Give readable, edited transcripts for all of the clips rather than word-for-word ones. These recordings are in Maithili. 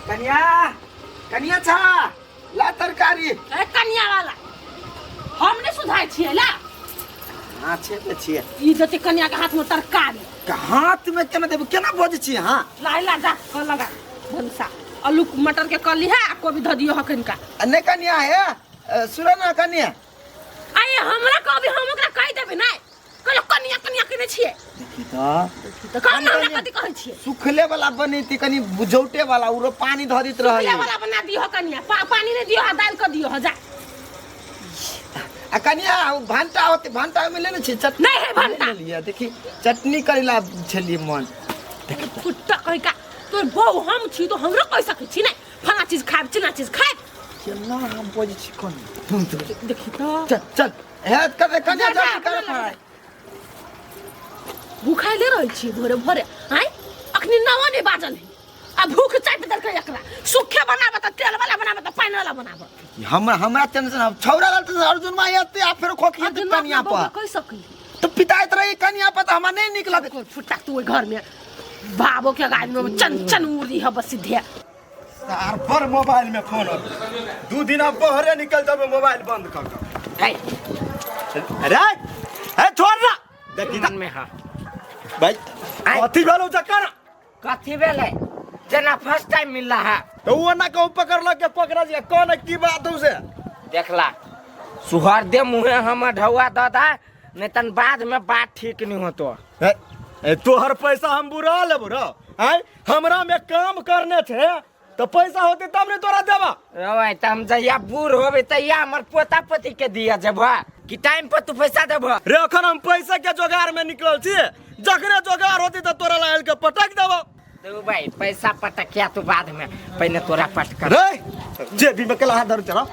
कनिया, कनिया छा ला तरकारी। ए कनिया वाला हम नहीं सुधार छियै ला। हाँ छे ते छियै। ई जते कनिया के हाथ में तरकारी। के हाथ में केना देबो, केना बजै छी हाँ? ला ला जा कर लगा भनसा आलू मटर के कली है आ कोबी धऽ दियो हखन का। आ नहीं कनिया हे, सुनो ना कनिया। आये हमरा कहबी हम ओकरा कहि देबै नै। कहलो कनिया कनिया केने छियै। देखी तऽ। तऽ कह ना हमरा कथी कहै छियै। सुखले वाला बनेती कनी बुझौटे वाला उरो पानी धऽ दैत रहै। सुखले वाला बना दियो कनिया, पानी नै दियो दालि कऽ दियो जा। आ कनिया ओ भंटा होते, भंटा में लेने छी चटनी। नहीं है भंटा। ले लिया, देखी चटनी करेला छलिए मन। देखी कुत्ता कहि का तोर बहू हम छी तो हमरो कहि सकै छी नै, फला चीज खायब चिल्ला चीज खायब। केना हम बजै छी कनी। देखी तऽ। चल चल हे कते कनिया जा, जा, जल्दी कर बना ले। पढ़ाई। भूखाइले रहै छी भोरे भोरे आँय, अखनी नवा नहि बाजल है आ भूख चापि देलकै एकरा। सुखे बनाबऽ तऽ तेल वाला बनाबऽ तऽ पानि वाला बनाबऽ। हमरा टेंशन अब छौड़ा रहल तऽ अर्जुन माय एते आ फेर खोखी हेतै अर्जुन कनिया अपना पर। बौआ कहि सकै। तऽ पिताइत रही कनिया पर तऽ हमरा नहि नीक लगै। कोन फुट्टा तू ओहि घर में बाबो के गाछ में चन चन उड़ी है बस सीधे। सार पर मोबाइल में फोन अबै। 2 दिन अब बहरे निकल जाबे मोबाइल बंद कर के। ए। अरे, ए छोड़ ना। देखी मन में हां। भाई, कथी भेलौ जकर? कथी भेलै? जेना फर्स्ट टाइम मिलला है। तो वो ना कहूं पकड़ल के पकड़ा जे कोन की बात हौ से? देखला सुहर दे मुहे हम ढौआ द दा, नहीं तन बाद में बात ठीक नहीं होतो। ए, ए, तोहर पैसा हम बुरा लेबो रो। आय हमरा में काम करने छे तो पैसा होते तब ने तोरा देबा। रोय त हम जहिया बूढ़ होबे तहिया हमर पोता पोती के दिया जेबा कि टाइम पर तू पैसा देबा। रे अखन हम पैसा के जोगार में निकलल छी, जखने जोगार होती त तोरा लायल के पटक देबो। तो भाई पैसा पटकिया तू बाद में, पहले तोरा पटक। रे जेबी में कला हाथ धर चला।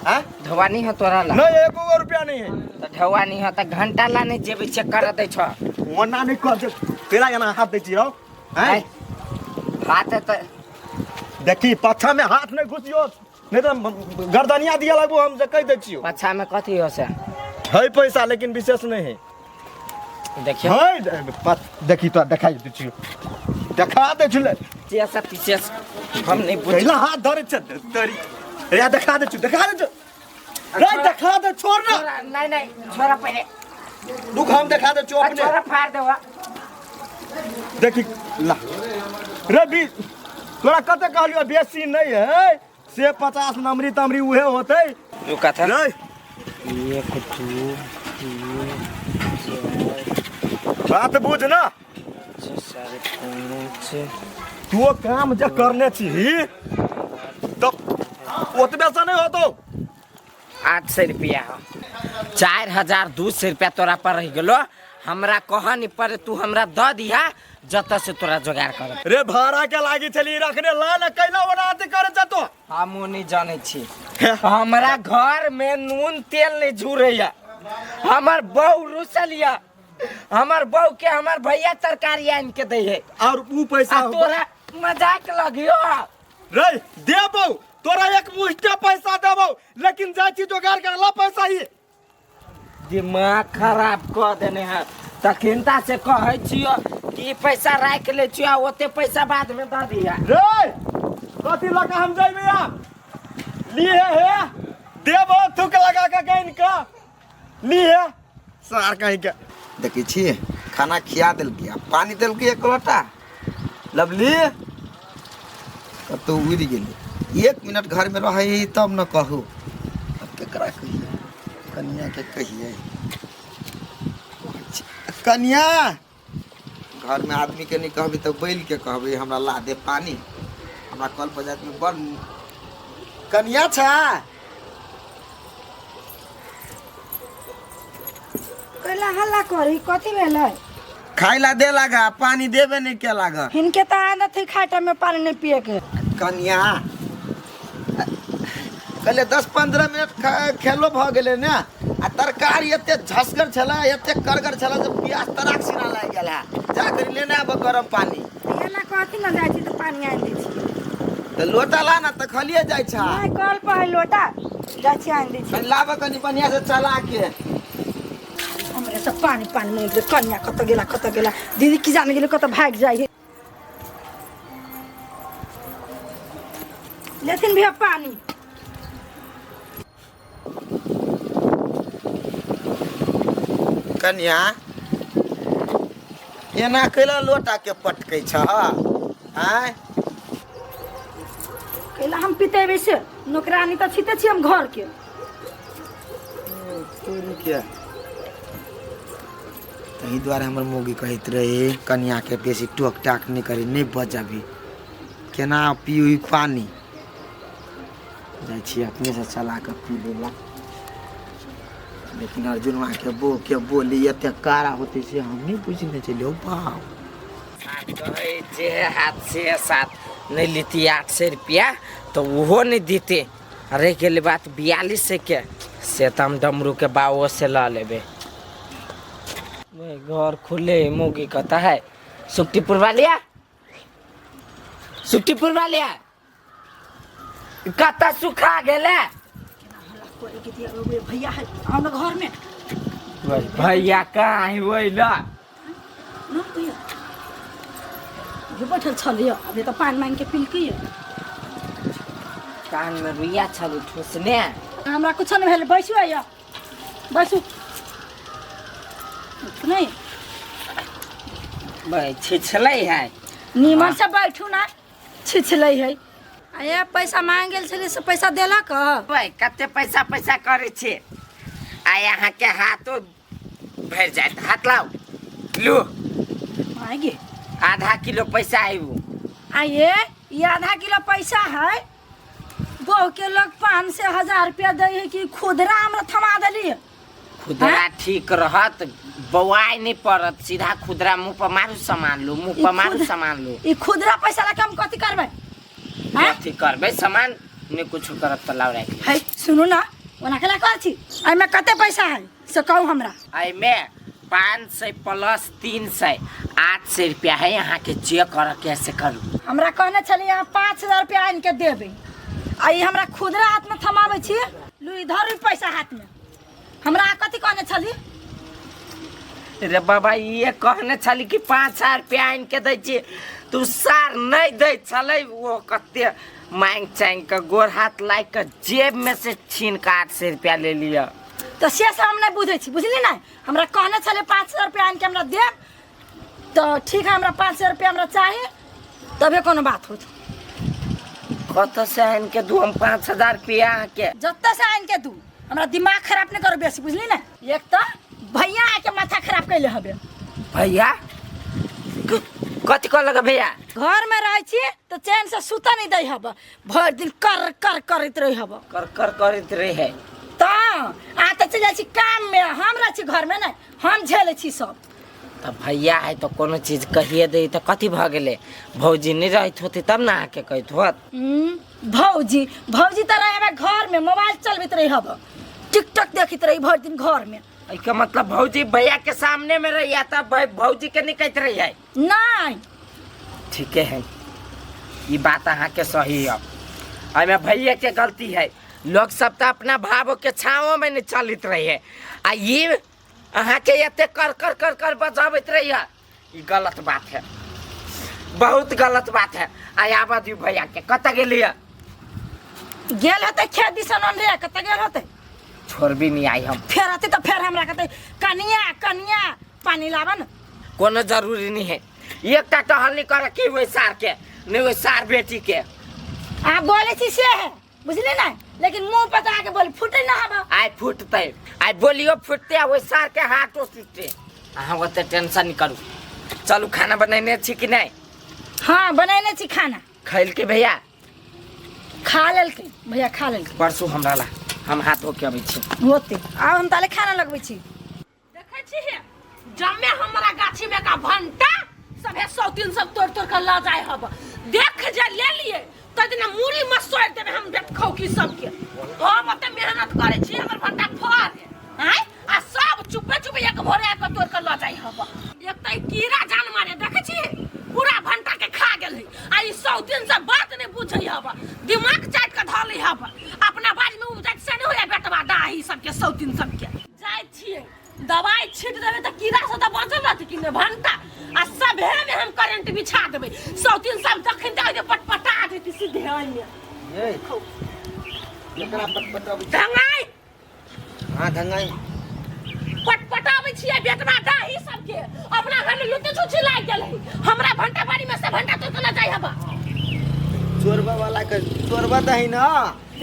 हां ढौआ नहीं हो तोरा ला? नहीं, एको गो रुपया नहीं है। तो ढौआ नहीं हो त घंटा ला नहीं जेबी चेक कर दे छ। ओना नहीं कर दे, तेरा यहाँ हाथ दे छी रहो। हैं? हाथ है तो देखी पाछा में हाथ नहीं घुसियो, नहीं तो गर्दनिया दिया लगबो हम जे कह दे छियो। पाछा में कथी हो से? है पैसा लेकिन विशेष नहीं है। देखियो। है, देखी तो दिखाई दे छियो। देखा दे छियो ले। जैसा पीछे से हम नहीं बुझ। पहला हाथ धरे छ, तरी। रे देखा दे छियो, देखा दे छियो। रे देखा दे, छोड़ ना। छोड़ा, नहीं, नहीं, छोड़ा पहले। रुक, हम देखा दे छियो अपने। छोड़ा, फाड़ देवा। देखी ला। रे बी, तोरा कते कहलियो बेसी नहीं है, से 50 नमरी तमरी उहे होते। रुका था। रे। 1 2 3 4। बात बुझ ना। 5.5। तू काम जे करने छी तो ओतबे से नहीं होतो। 800 रुपया हो। 4200 रुपया तोरा पर रह गेलो। हमरा कह नहीं पड़े, तू हमरा the दिया जत से तोरा जोगाड़ कर। रे भाड़ा के लागी छली रखने ला ना कैला ओना अथी करे छ तो। हम नहीं जाने छी। हमरा घर में नून तेल नहीं झुरैया, हमर बहू रुसलिया, हमर बहू के हमर भैया तरकारी आन के दै है। और ऊ पैसा आ तोरा मजाक लगियो। रे देबौ तोरा एक मुष्टे पैसा देबौ, लेकिन जाइ छी जोगाड़ कर ला पैसा ही। दिमाग खराब क देने है। तखिनता से कहै छियो कि पैसा राख ले छियो, ओते पैसा बाद में the दिया। रे कथी लगा हम जइबे आ लिए हे देबौ थुक लगा के गइन का लिए सार कहीं के। देखै छी खाना खिया देलकै आ पानी देलकै एक लोटा। लवली कतौ उड़ि गेलै। 1 मिनट घर में रहै तब न कहू। अब केकरा कहियै? कनिया के कहियै। कनिया घर में आदमी के नहीं कहबी तो बैल के कहबी हमरा ला दे पानी, हमरा कल पर जात में बड़ कनिया छा। कैला हल्ला करी, कथी भेलै? खाय ला दे लागा, पानी देबे नहीं के लागा। हिनके तो आदत है खाय टाइम में पानी नहीं पिए के। कनिया कहले 10-15 मिनट खेलो भ गेलै ने, आ तरकारी एते झसगर छलै, एते करगर छलै जे प्याज तराक सिना लागि गेल है। जा करी लेने आब गरम पानी। एना कहती ना जाइ छी तऽ पानी आनि दै छी। तऽ लोटा ला ना तऽ खलिए जाइ छा। नहि, कल पर है लोटा, जाइ छी आनि दै छी। कनि लाबऽ कनि बढ़िया से चला के। हमरे सब पानी पानी में गेलै, कनिया कतऽ गेला कतऽ गेला, दीदी की जाने गेलै कतऽ भागि जाइ है। लेथिन भैया पानी। कन्या एना कैला लोटा के पटकै छह आँय? कैला हम पितेबै से नौकरानी तऽ छीते छी हम घर के। तोरी के ताहि दुआरे हमर मौगी कहैत रहे कनियाके बेसी टोक टाक नहि करी, नहि बजबी, केना पीबी पानी। जाइ छी अपनेसँ चला कऽ पी लेला। लेकिन अर्जुन के बो के बोली एते कारा होते से हम नहि बुझने छलियै। बाप कहै जे हाथ से साथ नहि लेती 800 रुपया तऽ ओहो नहि देते। रहि गेलै बात 4200 के, से तऽ हम डमरू के बाबो से लऽ लेबै। घर खुले मौगी कतऽ है? सुखटीपुर वालिया, सुखटीपुर वालिया कतऽ सुखा गेलै? भैया है आओ ना घर में। भैया कहाँ है? वही ला ना भैया अभी बैठल छलियै, अभी तऽ पानि मांगि के पिलकै। कान में रुइया छलू ठोसने। हमरा कुछो नहि भेल। बैसू आइया, बैसू। नहि छिछलै है। नीमन से बैठू ना, छिछलै है। आ ये पैसा मांग गेल छलै से पैसा देलक? भाई कते पैसा पैसा करै छी, आ अहाँके हाथो भरि जायत। हाथ लाउ, लू। आगे आधा किलो पैसा आयबू। आ ये आधा किलो पैसा है? बहु के लोग 500 1000 रुपया दै है कि खुदरा हमरा थमा देली? खुदरा ठीक रहत, बौआइ नहीं पड़त। सीधा खुदरा मुँह पर मारू सामान लू, मुँह पर मारू सामान लू। ई खुदरा पैसा लऽ के हम कथी करबै? हैं? कथी करबै? सामान नहीं कुछ करब तऽ लाउ राखि। है सुनू ना, ओना केला कहै छी, एहिमे कते पैसा है से कहू हमरा। एहिमे 500 प्लस 300, 800 रुपया है। अहाँके जे करऽ के से करू। हमरा कहने छलियै अहाँ 5000 रुपया आनि के देबै, आ ई हमरा खुदरा हाथमे थमाबै छी। लू इधर ई पैसा हाथमे। हमरा अहाँ कथी कहने छली? रे बाबा, ये कहने छली कि 5000 रुपया आनि के दै छी, तू सार नहीं दै छलै। वो कते मांग चांग के गोर हाथ लागि के जेब में से छीन के 800 रुपया ले लिअ। तऽ से सब हम नहि बुझै छी, बुझली ने? हमरा कहने छलै 5000 रुपया आनि के हमरा देब तऽ ठीक है। हमरा 500 रुपया हमरा चाही, तबे कोनो बात होत। कतऽ से आनि के दू हम 5000 रुपया अहाँके? जतऽ से आनि के दू, हमरा दिमाग खराब नहि करू बेसी, बुझली ने? एक तऽ भैया आके माथा खराब कैले हबे। भैया कथी कहलक भैया? घर में रहै छी तऽ चैन से सुतऽ नहि दै हब, भरि दिन कर कर करैत रहै हब। कर कर करैत रहे। तऽ अहाँ तऽ चलि जाइ छी काम में, हम रहै छी घर में, नहि हम झेलै छी सब। तऽ भैया है तऽ कोनो चीज कहिए दे तऽ कथी भऽ गेलै? भौजी नहि रहैत होतै तब ने अहाँके कहैत होत। भौजी भौजी तऽ रहे घर में मोबाइल चलबैत रही हब, टिकटॉक देखैत रही भरि दिन घर में। एहिके मतलब भौजी भैया के सामने में रही तब भौजी के नहीं कहैत रही है? नहीं। ठीके है, ई बात अहाँके सही है। एहिमे भैया के गलती है। लोग सब तऽ अपना भावो के छाँवो में नहीं चलैत रही है, आ ई अहाँके एते कर कर कर कर बजाबैत रही है, ई गलत बात है, बहुत गलत बात है। आ आबऽ दियौ भैया के। कतऽ गेलियै? गेल होतै खेत दिसन रे, कतऽ गेल होतै? छोड़बी नहीं आई हम। फेर अतै तऽ फेर हमरा कहतै कनिया कनिया पानी लाबऽ ने। कोनो जरूरी नहीं है, एकटा टहल नहीं करे कि ओहि सार के नहीं ओहि सार बेटी के। अहाँ बोलै छी से है, बुझली ने? लेकिन मुंह पर तऽ अहाँके बोली फूटै ना हबऽ। आइ फूटतै, आइ बोलियो फूटतै आ ओहि सार के हाथो टूटतै। अहाँ ओते टेंशन नहीं करू। चलू, खाना बनेने छी कि नहीं? हाँ, बनेने छी खाना। खैलके भैया? खा लेलकै भैया, खा लेलकै। परसू हमरा ला, हम हाथ धो के अबै छी। होते आब हम ताले खाना लगबै छी। देखै छी हे, जमे हमरा गाछी में का भंटा सभे सौतीन सब तोड़ तोड़ के ल जाय हब। देख जे ले लिए त दिना मूड़ी मसोड़ देबे हम बेट खौकी सबके। हम ओते मेहनत करे छी हमर भंटा फर आय, आ सब चुपे चुपे एक भोरे आके तोड़ के ल जाय हब। एक त ई कीड़ा जान मारे देखै छी पूरा भंटा के खा गेल है, आ ई सौतीन सब बात नहीं बुझै हब, दिमाग चाट के धऽ लै हब। अपना बाड़ी में उपजाइत से नहीं होया बेटवा डाही सबके सौतीन सबके। जाइ छियै दवाई छीट देबै तऽ कीड़ा से तऽ बचल रहतै कि नहि भंटा, आ सभे में हम करेंट बिछा देबै, सौतीन सब दखिन दे पटपटा देती सीधे। है ओइमे। ये एकरा पटपटाबै छी। धंगाई। हाँ धंगाई। पटपटाबै छियै बेटवा डाही सबके अपना घर में लुटे छुछी लागि गेल है हमरा भंटा बाड़ी में से भंटा तोड़ के ल जाय हबा। चोरबा वाला के चोरबा दही ना।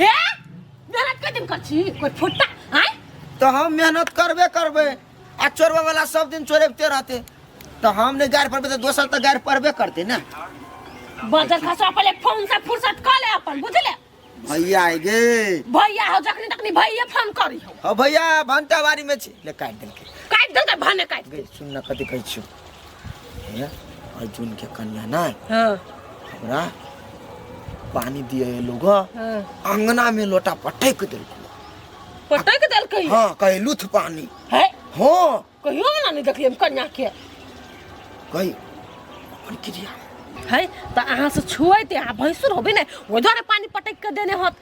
हे मेहनत के दिन कर छी कोई फुट्टा आय। तो हम मेहनत करबे करबे आ चोरबा वाला सब दिन चोरेबते रहते तो हम नहीं गाड़ पड़बे तो दोसर तो गाड़ पड़बे करते ना। बजर खसवा पहले फोन से फुर्सत क ले अपन बुझले। भैया आइ गे। भैया हो जखनी तखनी भैया फोन करी हो। हो भैया भंटाबारी में छी ले काट देलकै। काट देलकै भने काट। गे सुन न कथी कहै छियौ। हे अर्जुन के कन्या नै। हां। हमरा पानी दिए लोग। हां। अंगना में लोटा पटक देलकै। पटक देलकै? हां कहे लुथ पानी। है? हां। कहियो ना नहीं देखलियै हम कन्या के। कही अपन क्रिया है त अहाँ से छुएते अहाँ भैंसुर होबे ने ओहि दुआरे पानी पटक के देने होत।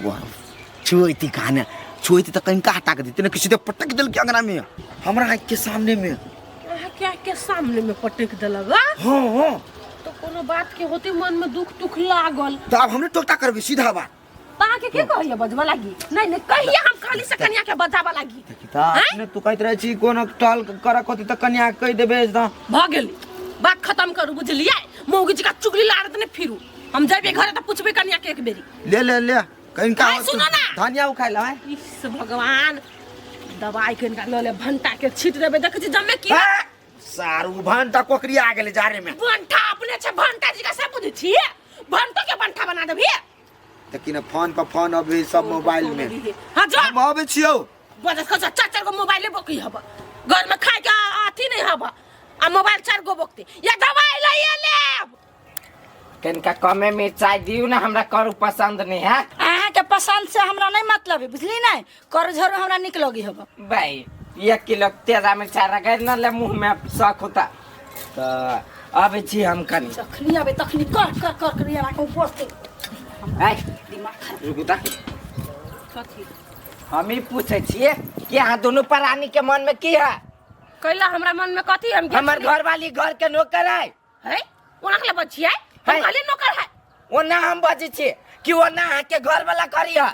वाह छुएती कहाँ छुएती त कहीं हटा के देते ने किसी दे पटक देलकै अंगना में हमरा आँख के सामने में। अहाँ के आँख के सामने में पटक देलक? हाँ हाँ। तो कोनो बात के होते मन में दुख दुख लागल। तो अब हमने टोकता करबी सीधा बात। त अहाँ के के कहैया बजबा लागी? नहीं नहीं कहिया हम खाली से कन्या के बजाबा लागी। देखी त अपने तू कहैत रहै छी कोनो टहल करक होती त कन्या के कहि देबे त। भ गेली बात खत्म करू बुझलियै। मौगी जी का चुगली लारत ने फिरू हम जेबे घरे त पूछबे कन्या के एक बेरी। ले ले ले कहीं का आय, सुनो ना। धनिया उखाइ ला। इस भगवान दवाई के इनका ल ले भंटा के छीट देबे देखै छी जम्मे की सारू भंटा कोकरी आ गेलै जारे में। भंटा अपने छै भंटा जी का सब बुझै छी भंटो के भंटा बना देबी। देखी ना फोन पर फोन अभी सब मोबाइल में। हां जो। हम अबै छियौ। बजत खसा चार चार गो मोबाइले बोकी हब घर में खाए के अथी नहीं हब आ मोबाइल चार गो बोकते या दवाई लइए लेब। कनिका कमे मिरचाई दियौ ना हमरा करू पसंद नहीं है। अहाँ के पसंद से हमरा नहीं मतलब है बुझली नहीं करू झरू हमरा निक लगी हब। भाई 1 किलो तेजा मिरचाई रगड़ न ले मुंह में शौक होता तो अबै छी हम कनी। जखनी अबै तखनी कर कर कर कर यहाँ के ऊपर से। ऐ, दिमाग खराब। रुकू ता। कथी? हम ही पूछै छियै कि अहाँ दुनू प्राणी के मन में की है? कैला हमरा मन में कथी? हम हमर घर वाली घर के नौकर है। है? ओना के बचियै? हम है। कहली नौकर है। ओना हम बजै छियै कि ओना अहाँ के घर वाला करी है।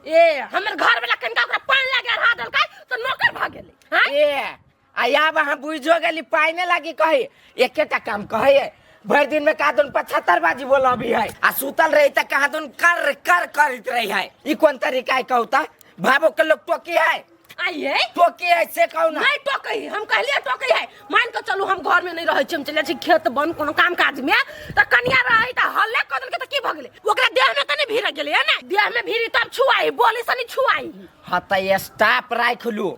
ए हमर घर वाला कनिका ओकरा पानि लागे अढ़ा देलकै तो नौकर भऽ गेलै। हैं? ए आ आब अहाँ बुझियो गेली पाइने लागी कही एकेटा काम कहै भरि दिन में कहाँ 75 बाजी बोलबी है आ सुतल रही त कहाँ कर कर करैत रही है। ई कोन तरीका है कहू त? भावो के लोग टोकी है। आइए टोकी है से कहू ना। नहीं टोकी हम कहलिए टोकी है मान के चलू हम घर में नहीं रहै छी हम चलि जाइ छी खेत बन कोनो काम काज में त कनिया रहै त हल्ले क देलकै त की भ गेलै ओकरा देह में त नहीं भीड़ गेलै है ना देह में भीड़ी तब छुआई बोली से नहीं छुआई। हाँ त स्टाफ राख लू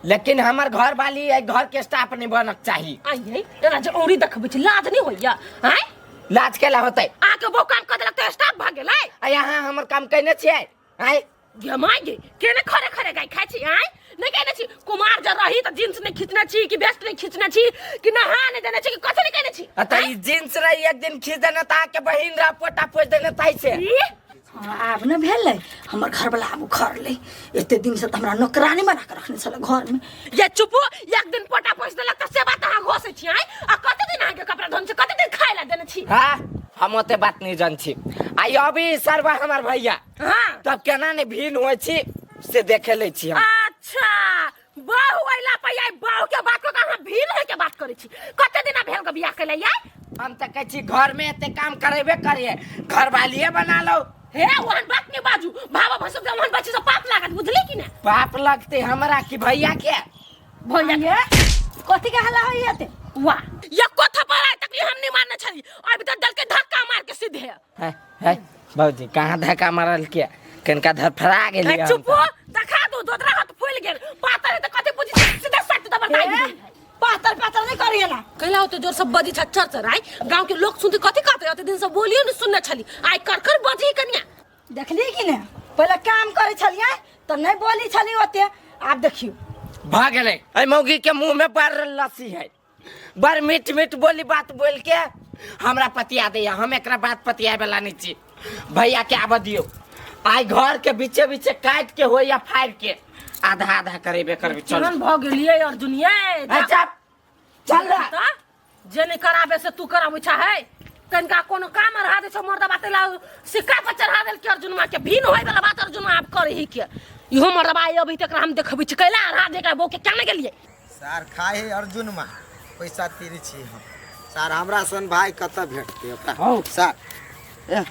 लेकिन हमर घर वाली है घर के स्टाफ नहीं बनक चाही। आइए एना जे औरी देखबै छी लाज नहीं होइया आँय? लाज केला होतै? आके वो काम क देलक त स्टाफ भ गेलै। आ यहाँ हमर काम केने छियै आँय? गमाइ गे केने खरे खरे गाय खाइ छी आँय? नहीं कहने छी कुमार जब रही त जींस नहीं खींचने छी कि वेस्ट नहीं खींचने छी कि नहा नहीं देने छी कि कथी नहीं कहने छी। आ त ई जींस रही एक दिन खींच देने त आके बहिन रह पोटा पोछ देने ताई से। ई? हाँ, आब न भेलै हमर घरवला आब उखड़लै एते दिन से त हमरा नौकरानी बना के रखने छलै घर में। ये चुपू एक दिन पोटा पोछ देलक त से बात अहाँ घोसै छी आँय? आ कते दिन अहाँके कपड़ा धोने छी कते दिन खाय ला देने छी? हाँ हम ओते बात नहीं जान छी। आई अभी सरवा हमर भैया। हाँ। तब केना ने भीन होइ छी से देखे लै छी हम। अच्छा बहु अइला पर आई बहु के बात को अहाँ भीन होय के बात करै छी कते दिन भेल के बियाह केले यार? हम त कहै छी घर में एते काम करेबे करिए घर वालिए बना लो। हे ओहन बात नहीं बाजू भावा भसुर के ओहन बच्ची से पाप लागत बुझली कि ना? पाप लगते हमरा कि भैया के? भैया के कथी के हल्ला होई एते? वाह एको थप्पड़ आइ तक हम नहीं मारने छली अभी तक दल के धक्का मार के सीधे। है है भौजी कहाँ धक्का मारल के कनका धरफड़ा गेली ए, चुप हो देखा दू दोदरा हाथ फूल गेल पातर है त कथी बुझी सीधे सट दबर दाइ गेल। पातर पातर नहीं करिए ना। कहला होते जोर सब बजी छच्चर चर आई गांव के लोग सुनते कथी कहते ओते दिन से बोलियो नहीं सुनने छली आई कर कर बजी कनिया। देखली कि ने पहले काम करे छलिए त नहीं बोली छली ओते आब देखियो भ गेलै। ए मौगी के मुंह में बड़ लस्सी है बड़ मीठ मीठ बोली बात बोल के हमरा पतिया दैया हम एकरा बात पतियाए वाला नहीं छी। भैया के आबऽ दियौ आई घर के बीचे बीचे काट के हो या फाड़ के आधा आधा करेबे करबे। चल केहन भ गेलियै अर्जुन ये अच्छा चल जे नहीं कराबे से तू कराबै चाहे। कनिका कोनो काम अढ़ा दै छौ मर्दबा तै ला सिक्का पर चढ़ा देलकै अर्जुनमा के भिन होय वाला बात अर्जुनमा आब करही के इहो मर्दबा अभी तक हम देखबै छी कैला अढ़ा दे के बहू के केना गेलियै सार खाए है अर्जुन मा पैसा तीर छी हम सार हमरा सन भाई कतऽ भेटतै ओकरा हौ। सार ए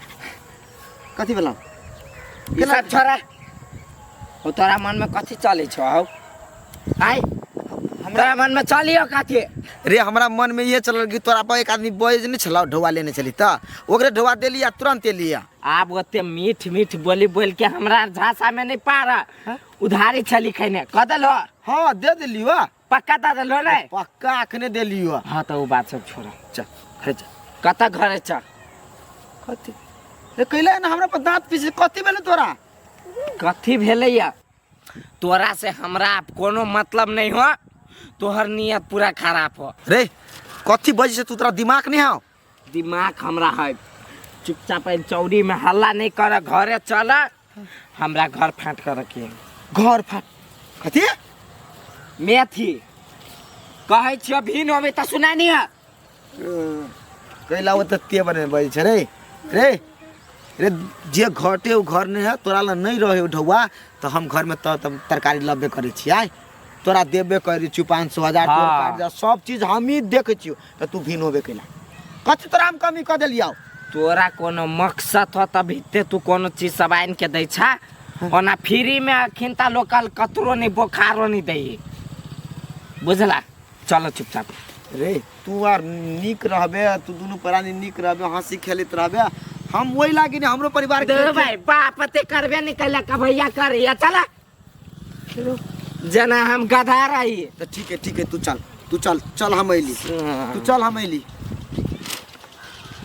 कथी भेलौ ई सब छोड़ा हो तोरा मन में कथी चलै छौ हौ आय तोरा मन में चलियो कथी रे हमरा मन में ये चलल कि तोरा पर एक आदमी बज नहीं छलौ ढोआ लेने छली तऽ ओकरे ढोआ देली आ तुरंत एली आ आब ओते मीठ मीठ बोली बोल के हमरा झांसा में नहीं पारा उधारी छली खैने कह देलो हाँ दे देली वा पक्का दे देलो ने पक्का अखने देली वा हाँ तो वो बात सब छोड़ा चल घरे चल कतऽ घरे चल कथी रे कैला ना हमरा पर दांत पीसे कथी भेलै तोरा कथी भेलैया तोरा से हमरा आब कोनो मतलब नहीं हो तोहर नियत पूरा खराब हो रे कथी बजै छै तू तोरा दिमाग नहीं हौ दिमाग हमरा है चुपचाप एहि चौरी में हल्ला नहीं कर घरे चल हमरा घर फाट कर रखिए घर फाट कथी मेथी कहै छियो भिन होबे तऽ सुना नहीं है कैला ओ तऽ ते बने बजै छै रे रे रे जे घटे ओ घर नहीं है तोरा लग नहीं रहे ओ ढौआ तऽ हम घरमे तऽ तब तरकारी लबे करै छियै आय तोरा देबे करै छियौ 500 1000 तोर हाँ। काटि दे सब चीज हमही देखै छियौ तऽ तू भिन होबे कैला कथी तोरा हम कमी कऽ देलियौ तोरा कोनो मकसद हो तभी ते तू कोनो चीज सब आनि के दै छा ओना फ्री में अखिनता लोकल कतरो नहीं बोखारो नहीं दै बुझला चलो चुपचाप रे तू आर नीक रहबे तू दुनू प्राणी नीक रहबे हंसी खेलैत रहबे हम ओहि लागी ने हमरो परिवार के दे भाई बाप ते करबे नहीं कैला कभैया करे चला जना हम गधा रही तऽ ठीक है ठीक है तू चल तू चल चल हम अयली तू चल हम अयली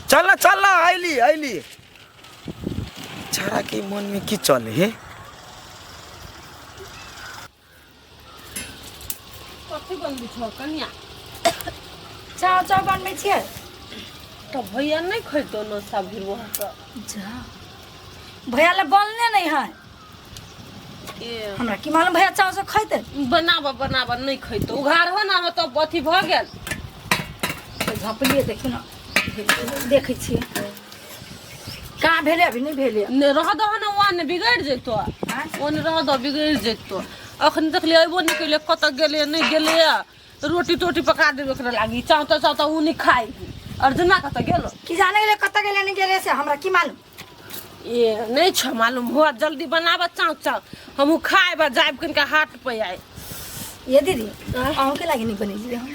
चल ना चल ना अयली अयली छाड़ा के मन में की चले हे कथी बनबै छौ कनिया चाव चाव बनबै छियै तऽ भैया नहि खैतो न सब वहाँ जा भैया ले बनले नहीं है ए हमरा की मालूम भैया चाव से खैते बनाबऽ बनाबऽ नहि खैतो उघार हो ना हो तब अथी भऽ गेल तऽ झपलियै देखियौ ने देखै छियै कहाँ भेलै अभी नहि भेलै ने रह दहो ने वहाँ ने बिगड़ि जैतो ओने रह दहो बिगड़ि जैतो अखन देखलियै अयबो नहि केलै कतऽ गेलै नहि गेलै रोटी तोटी पका देबै ओकरा लागी चावता चावता ओ नहि खाइ अर्जुना कतऽ गेलो की जाने गेलै कतऽ गेलै नहि गेलै से हमरा की मालूम ए नहि छौ मालूम हुआ जल्दी बनाबऽ चाव चाव हमहूँ खायब आ जायब कनिका हाट पे आइ ये दीदी अहूँके लागि नहि बनेलियै हम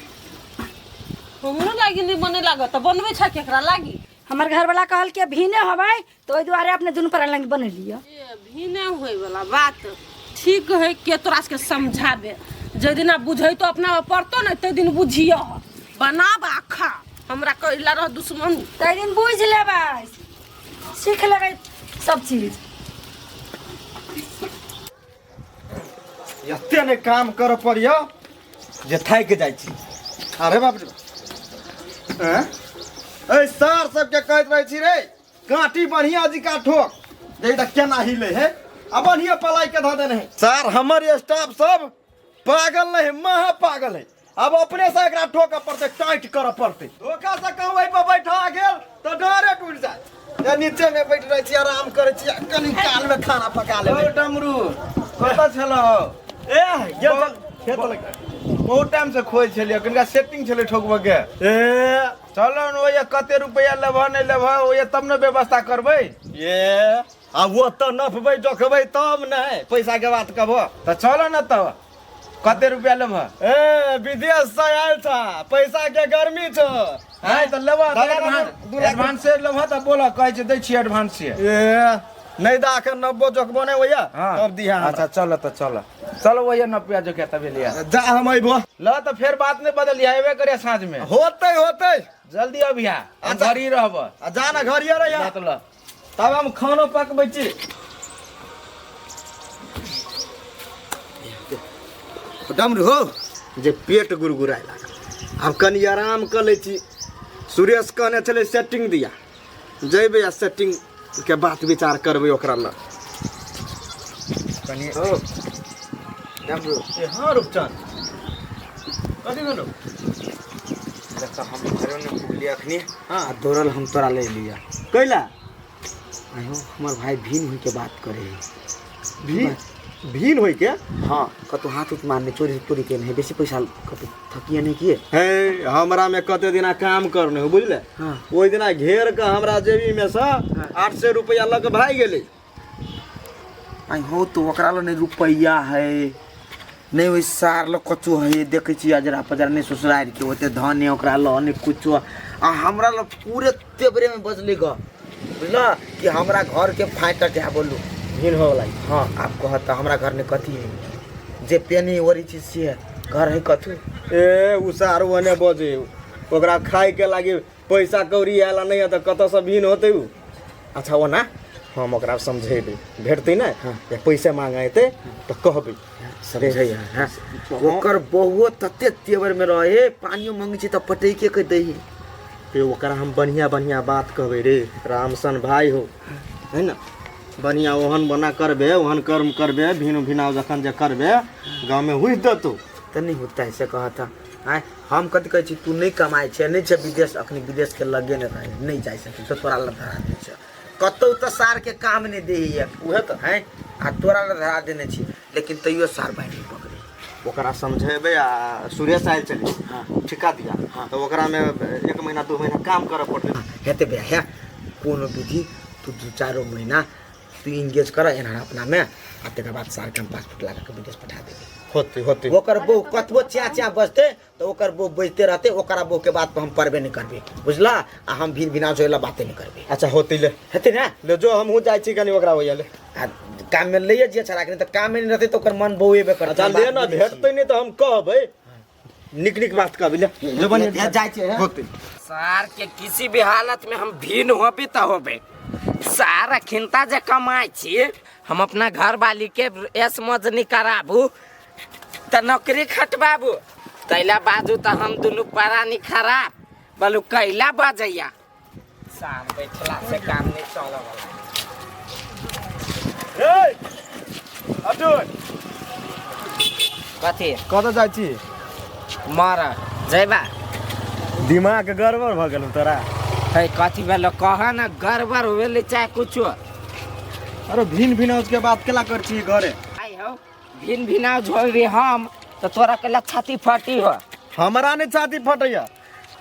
हमरो लागी नहि बने लागत तऽ बनबै छै केकरा लागी हमर घरवाला कहल कि भीने होबै तऽ ओहि दुआरे अपने दुनू पर लग बनेलियै ए भीने होय वाला बात ठीक है के तोरा सबके समझाबे जाहि दिना बुझैतो अपना पड़तो ने ताहि दिन बुझियो बनाब आ खा हमरा कैला रह दुश्मन ताहि दिन बुझि लेबै सीख लेबै सब चीज एते ने काम करऽ पड़ियो जे थाकि जाइ छी अरे बाप रे हैं? ए सार सबके कहैत रहै छी रे काँटी बढ़िया जिका ठोक जे तऽ केना हिले है आ बढ़िया पलाई के धऽ देने है सर हमर स्टाफ सब पागल नहीं है महा पागल है अब अपने से एकरा ठोकऽ पड़तै टाइट करऽ पड़तै धोखा से कहूँ एहि पर बैठा गेल तऽ डरे टूटि जाय या नीचे में बैठ रहै छी आराम करै छी आ कनी काल में खाना पका लेबै ओ डमरू कतऽ छलहो ए गेल छल खेत लग बहुत टाइम से खोज छलियै कनिका सेटिंग छलै ठोकबऽ के ए चलो ने ओहिया कते रुपैआ लेबह नहि लेबह ओहिया तब ने व्यवस्था करबै ए आ वो तऽ नफबै जोखबै तब ने पैसा के बात कहबो तऽ चलो ने तब कते रुपैआ लेबह ए विदेश से आयल छ पैसा के गर्मी छ नहि तऽ लेबह दादा, दादा, 2 लाख एडवांस लेबह तऽ बोलह कहै छै दै छियै एडवांस ए नहीं दा अखन नब्बो जोखबो नहीं होइया तब दिहा हमरा। अच्छा चल तऽ चल चल ओहिया नपिया जोखिया तबे लिया जा हम अइबो ल तऽ फेर बात नहि बदलिया अयबे करिया साँझ में होतै होतै जल्दी अबिहा हम अच्छा। घर ही रहब आ जा ना घरिये रहिया ल तऽ ल तब हम खानो पकबै छी डमरू हो जे पेट गुरगुराय लागल आब कनि आराम कऽ लै छी सुरेश कहने छलै सेटिंग दिया जयबै आ सेटिंग के बात विचार करबै ओकरा लग कनि हो डमरू ए हाँ रूपचंद कथी भेलौ देखा हम घरे में पुगली अखनी। हाँ। आ दौड़ल हम तोरा ले लिया। कैला? आयो हमर भाई भीन होई के बात करे है। भीन भीन होई के? हाँ, कतौ हाथ उत मारने चोरी तोरी के नहीं, बेसी पैसा कतौ थकिए नहीं किए। हे हमरा में कते दिना काम करने हो बुझले। हाँ। ओहि दिना घेर के हमरा जेबी में से 800 रुपया लऽ के भागि गेलै। आई हो तो ओकरा लग नहीं रुपया है, नहीं ओहि सार लग कछु है, देखै छी अजरा पजरा नहीं ससुरारि के ओते धन है ओकरा लग नहीं कुछो, आ हमरा लग पूरे तेबरे में बजले ग बुझल कि हमरा घर के फाटक है बोलू भीन हो वाला। हाँ आप कहत हमरा घर में कथी है जे पेनी ओरी चीज से है घर है कथू। ए उ सार ओने बजे ओकरा खाए के लागी पैसा कौड़ी आयल नहीं है तऽ कतऽ से भीन होतै उ। अच्छा ओना हम ओकरा समझेबै, भेटतै ने। हाँ। या पैसा मांगे एतै तऽ कहबै। समझै है। ओकर बहुओ तते तेवर में रहे, पानियो मंगै छै तऽ पटैके के दै है। ते ओकरा हम बढ़िया बढ़िया बात कहबै रे, रामसन भाई हो है ना, बढ़िया ओहन बना करबे, ओहन कर्म करबे, भिन भिनाव जखन जे करबे गाँव में हुइस देतौ। तऽ नहीं होता है से कहता आँय। हम कथी कहै छी, तू नहीं कमाइ छै, नहीं छै विदेश, अखनी विदेश के लगे नहीं रहे, नहीं जाइ सकै छै, तोरा लग धरा दै छै कतौ तऽ सार के काम नहीं दै है उहे तऽ हैं, आ तोरा लग धरा देने छी, लेकिन तैयो सार भाई नहीं पकड़े। ओकरा समझेबै आ सुरेश आयल छलै। हाँ। ठिका दिया। हाँ। तऽ ओकरा में 1 महीना 2 महीना काम करऽ पड़तै। हेतै भैया, हे कोनो विधि तू 2-4 महीना तू इंगेज कर एना अपना में, आ तकर बाद सार के हम पासपोर्ट लगा के विदेश पठा देबै। होतै होतै। ओकर बहू कतबो च्या च्या बजतै तऽ ओकर बहू बजते रहतै, ओकरा बहू के बात पर हम पड़बे नहीं करबै बुझला, आ हम भिन भिनाव जोइला बाते नहीं करबै। अच्छा होतै ले, हेतै ना ले जो हमहूँ जाइ छी कनि ओकरा ओइया ले। आ काम में लैए जे छड़ा के तऽ काम में नहीं रहतै तऽ ओकर मन बौएबे करतै। अच्छा ले ना, भेटतै नहीं तऽ हम कहबै, निक निक बात कहबै ले जो बढ़िया जाइ छी। होतै। सार के किसी भी हालत में हम भिन्न होबे तऽ होबे। सारा खिनता जे कमाइ छी हम अपना घर वाली के ऐश मौज नहीं कराबू तऽ नौकरी खटबाबू, तैला बाजू तऽ हम दुनू प्राणी खराब बोलू कैला बजैया। सार बैठला से काम नहीं चले वाला। ए अर्जुन कथी कतऽ जाइ छी? मर जैबा। दिमाग गड़बड़ भऽ गेलौ तोरा। है कथी भेलो कह ना, गड़बड़ भेलै चाहे कुछो। अरे भिन भिनाउज के बात केला कर छी घरे? आई हो भिन भिनाउज होबे हम तऽ तोरा केला छाती फटी हो। हमरा नहीं छाती फटैया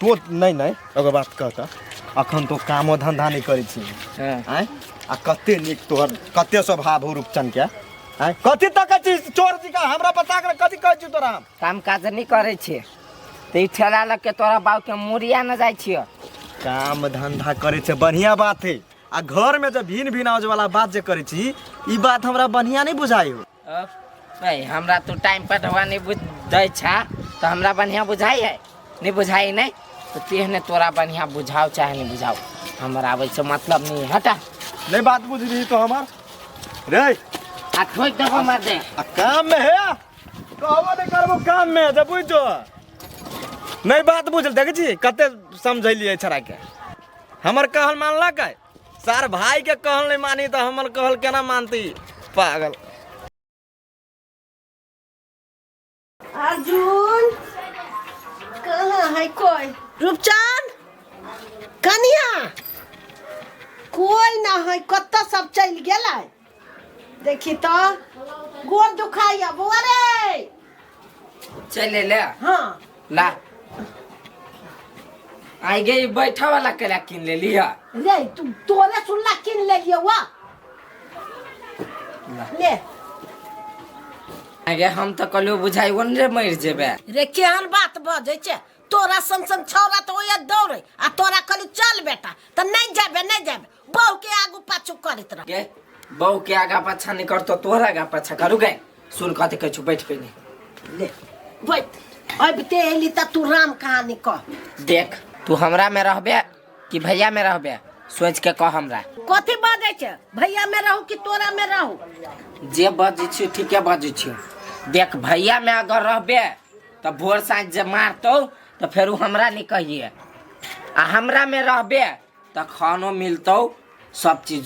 तो नहीं नहीं एगो बात कह तऽ अखन तो कामो धंधा नहीं करै छी। हाँ। आँय आ कते नीक तोहर कते स्वभाव हो रूपचन के। आँय कथी तकै छी चोर जी का हमरा बता के कथी कहै छी तोरा? हम काम काज नहीं करै छी तऽ ई ठेला लग के तोरा बाप के मुड़िया न जाइ छियो। काम धंधा करै छै बढ़िया बात है, आ घर में जे भिन भिनाउज वाला बात जे करै छी ई बात हमरा बढ़िया नहीं बुझाइ हो। नहीं हमरा तू टाइम पर ढवा नहीं बुझ दै छा तऽ हमरा बढ़िया बुझाइ है, नहीं बुझाइ नहीं तो तेहने तोरा बढ़िया बुझाओ चाहे नहीं बुझाओ, हमरा आबै से मतलब नहीं। हटा नहीं बात बुझली तो हमार रे आ ठोक देबो मार दे। आ काम में है कहबो नहीं करबो काम में जब बुझ जो नहीं बात बुझल। देखै छी कते समझैलियै छड़ा के, हमर कहल मानलक है सार भाई के कहल नहीं मानी तऽ हमर कहल केना मानती पागल। अर्जुन कहाँ है कोई? रूपचंद कनिया कोई ना है, कतऽ सब चलि गेलै? देखी तऽ गोर दुखाइया बौआ रे। चल ले। हाँ ला आई गई बैठा वाला केला किन ले लिया रे, तू तोरे सुनला किन ले लिया वा ले। आगे हम तो कहलियो बुझाइ ओन रे मरि जेबे रे। केहन बात बजै छै तोरा सन सन छौड़ा तऽ ओया दौड़े आ तोरा कहली चल बेटा तऽ नहीं जाबे नहीं जाबे, बहू के आगू पाछू करैत रह। गे बहू के आगा पाछा नहीं करतो तोरा आगा पाछा करू गे। सुन कथी कहै छु बैठ पहिने ले बैठ। अबिते एली तऽ तू राम कहानी कह। देख तू हमरा में रहबे कि भैया में रहबे सोच के कह हमरा। कथी बजै छै भैया में रहू कि तोरा में रहू? जे बजै छियो ठीके बजै छियो। देख भैया में अगर रहबे तऽ भोर साँझ जे मारतौ तऽ फेर उ हमरा नहीं कहिए, आ हमरा में रहबे तऽ खानो मिलतौ सब चीज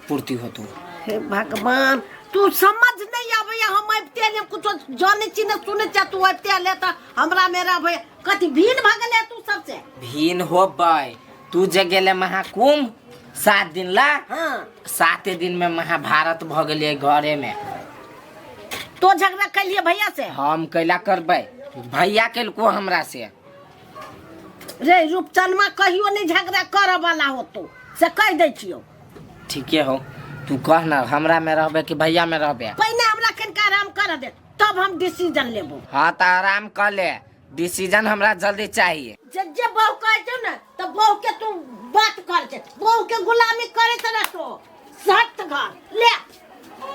पूर्ति होतौ। हे भगवान तू समझ नहीं आबैया हम अबिते ने कुछो जानै छी ने सुनै छी तू अबिते ले तऽ हमरा मे रहबै कथी भीन भऽ गेलै तू सबसे भीन होबै तू जे गेले महाकुंभ 7 दिन ला। 7 दिन में महाभारत भऽ गेलियै घरे में। तो झगड़ा कैलिए भैया से? हम कैला करबै? भैया केलको हमरा से। रे रूपचनमा, कहियो नहीं झगड़ा करऽ वाला होतो से कहि दै छियौ। ठीके हो, तू कह ना, हमरा में रहबे कि भैया में रहबे? पहिने हमरा कनिका आराम करऽ दे, तब हम डिसीजन लेबो। हाँ, तऽ आराम कर ले, डिसीजन हमरा जल्दी चाहिए। जे जे बहू कहै छौ ने तऽ बहू के तू बात कर छै, बहू के गुलामी करैत रहतो सट घर ले।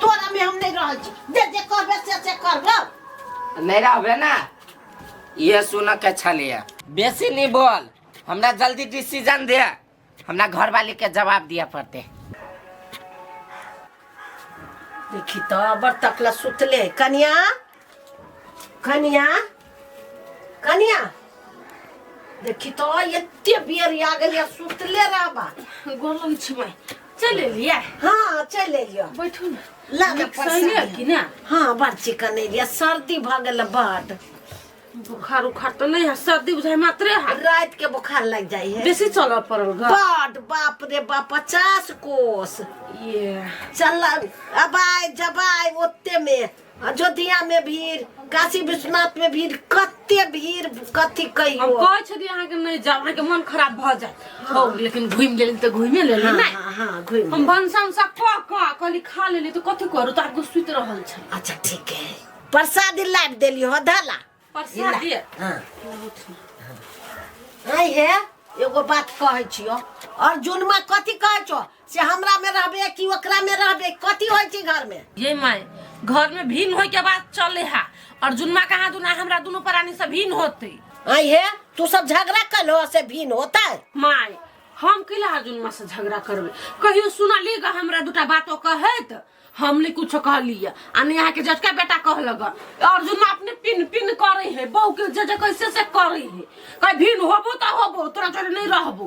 तोरा में हम नहीं रहल छी, जे जे कहबे से से करबो। नहीं रहबे ना, ये सुन के छलिए। बेसी नहीं बोल, हमरा जल्दी डिसीजन दे, हमरा घर वाली के जवाब दिया पड़ते। देखी तऽ बड़ तकला सुतले। कनिया, कनिया, कनिया, देखी तऽ एते बेर आ गेल, सुतले रहबा। गोर लगै छी माय, चलि एलियै? हाँ, चलि एलियो। बैठू ने। ला ने। नीक से एलियै कि ने? हाँ, बड़ चिकन एलियै। सर्दी भऽ गेल बड। बुखार उखार तऽ नहि है? सर्दी बुझाइ मात्रे है। रात के बुखार लग जाइ है। बेसी चलऽ पड़ल घर? बड, बाप रे बाप, 50 कोस। ये। चल अबाय जबाय, ओते में अयोध्या में भीड़, काशी विश्वनाथ में भीड़, कते भीड़, कथी हम कहियो। कहै छलियै अहाँके नहि जाउ, अहाँके मन खराब भऽ जायत हो, लेकिन घुमि लेली तऽ घुमिए लेली। हाँ। नहि। हाँ, घुमि। हम भनसा उनसा कऽ कऽ कहली खा लेली तऽ कथी करू, तऽ आब सुति रहल छै। अच्छा ठीक है, प्रसादी लाबि देली हो, धला। प्रसादी? हाँ। आई हे, एगो बात कहै छियो, अर्जुनमा कथी कहै छो से हमरा में रहबे कि ओकरा में रहबे? कथी होइ छै घर में? ये my, घर में भिन्न होय के बात चले हा। अर्जुनमा कहाँ दुना हमरा दुनू प्राणी से भिन्न होते। आई हे, तू सब झगड़ा कल से भिन्न होता है? My, हम कैला अर्जुनमा से झगड़ा करबै? कहियो सुनली ग हमरा दूटा बातो कहैत? हम नहीं कुछ कहलिए आ नहीं अहाँके जटका बेटा कहलक। अर्जुनमा अपने पिन पिन करे है, बहू के जे जे कैसे से करे है। कहीं भिन्न होबो तऽ होबो, तोरा जोरे नहीं रहबो।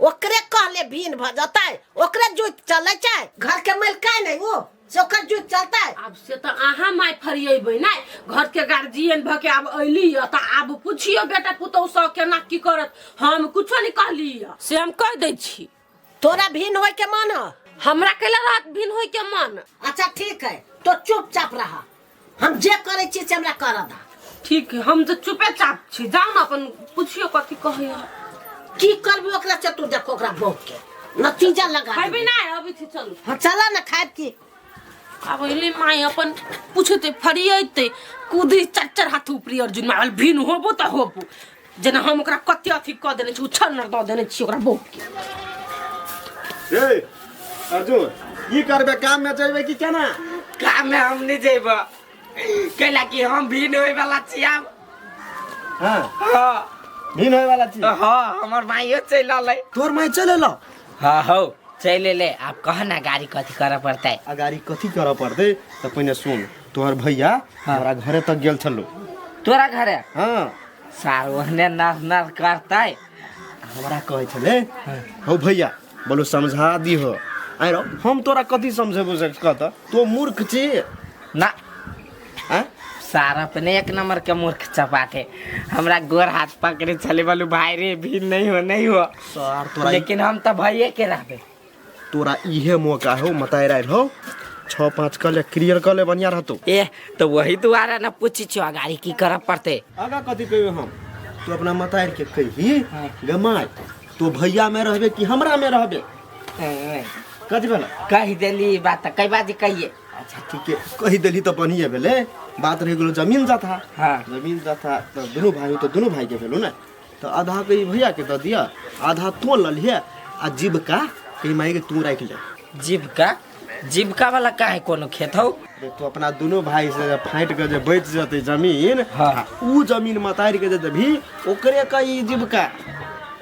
ओकरे कहले भिन्न भऽ जतै, ओकरे जुति चलै छै। घर के मालिक नहीं वो से ओकर जुति चलतै? आब से तऽ अहाँ माय फरिएबै नै, घर के गार्जियन भऽ के आब अयली तऽ आब पुछियो बेटा पुतहु सब केना की करत। हम कुछो नहीं कहली, से हम कह दै छी। तोरा भिन्न होय के मन ह? हमरा कैला रहत भिन्न होय के मन? अच्छा ठीक है, तो चुपचाप रह, हम जे करै छी से हमरा करऽ दा। ठीक है, हम तऽ चुपे चाप छी। जाउ ने, अपन पुछियो कथी कहैया। की करबी ओकरा से तू देखो, ओकरा बहू के नतीजा लगा खेबै देबै। नहि? अबै छी, चलू। हाँ, चला ने, खायब की। आब अयली माय, अपन पुछते फरियते कूदी चार चार हाथ ऊपरी अर्जुन माय भिन्न होबो तऽ होबो। जेना हम ओकरा कते अथी कऽ देने छी, उछल दऽ देने छी ओकरा बहू के। ए अर्जुन, की करबे? काम में जेबे कि केना? काम में हम नहीं जेब, कैला कि हम भिन्न होय वाला छी आब। हाँ? हाँ। भिन्न होय वाला छी? हाँ, हमर माइयो चलि अलै। तोर माय चल एलो? हाँ हौ, चलि एलै। आब कह ना, गाड़ी कथी करऽ पड़तै? आ गाड़ी कथी करऽ पड़तै तऽ पहिने सुन, तोहर भैया हमरा घरे तक गेल छलो। तोरा घरे? हाँ। सार ओहने नर नर करतै। हमरा कहै छलै, हौ भैया, बोलो समझा दीहो। आइ रौ, हम तोरा कथी समझेबो से कह तऽ, तो मूर्ख छी। ना। आँय? सार अपने एक नंबर के मूर्ख चपाटे। हमरा गोर हाथ पकड़े छले, बोलू भाई रे, भी नहीं हो, नहीं हो। सर तोरा लेकिन हम तऽ भैये के रहबे। तोरा इहे मौका हो, मताई राइल हो, छः पाँच कऽ ले, क्लियर कऽ ले, बढ़िया रहतो। ए, तो वही दुआरे ना पूछी छियो, गाड़ी की करऽ पड़तै? आगा कथी कहियो हम? तू अपना मतार के कही, गे माय, तो भैया में रहबे कि हमरा में रहबे? कथी भेला? कहि देली ई बात तऽ कई बाजी कहिए। अच्छा ठीक है, कहि देली तऽ बढ़िए भेलै। बात रहि गेलो जमीन जथा। हाँ। जमीन जथा तऽ दुनू भाई तऽ दुनू भाई के भेलो ने, तऽ आधा के ई भैया के दऽ दिअ, आधा तू लऽ लिहे आ जीविका कही माई के तू राखि ले। जीविका? जीविका वाला काहे? कोनो खेत हौ? रे, तू अपना दुनू भाई से जे फाटि के जे बचि जेतै जमीन। हाँ। आ ऊ जमीन मतारि के जे देबही, ओकरे कही जीविका।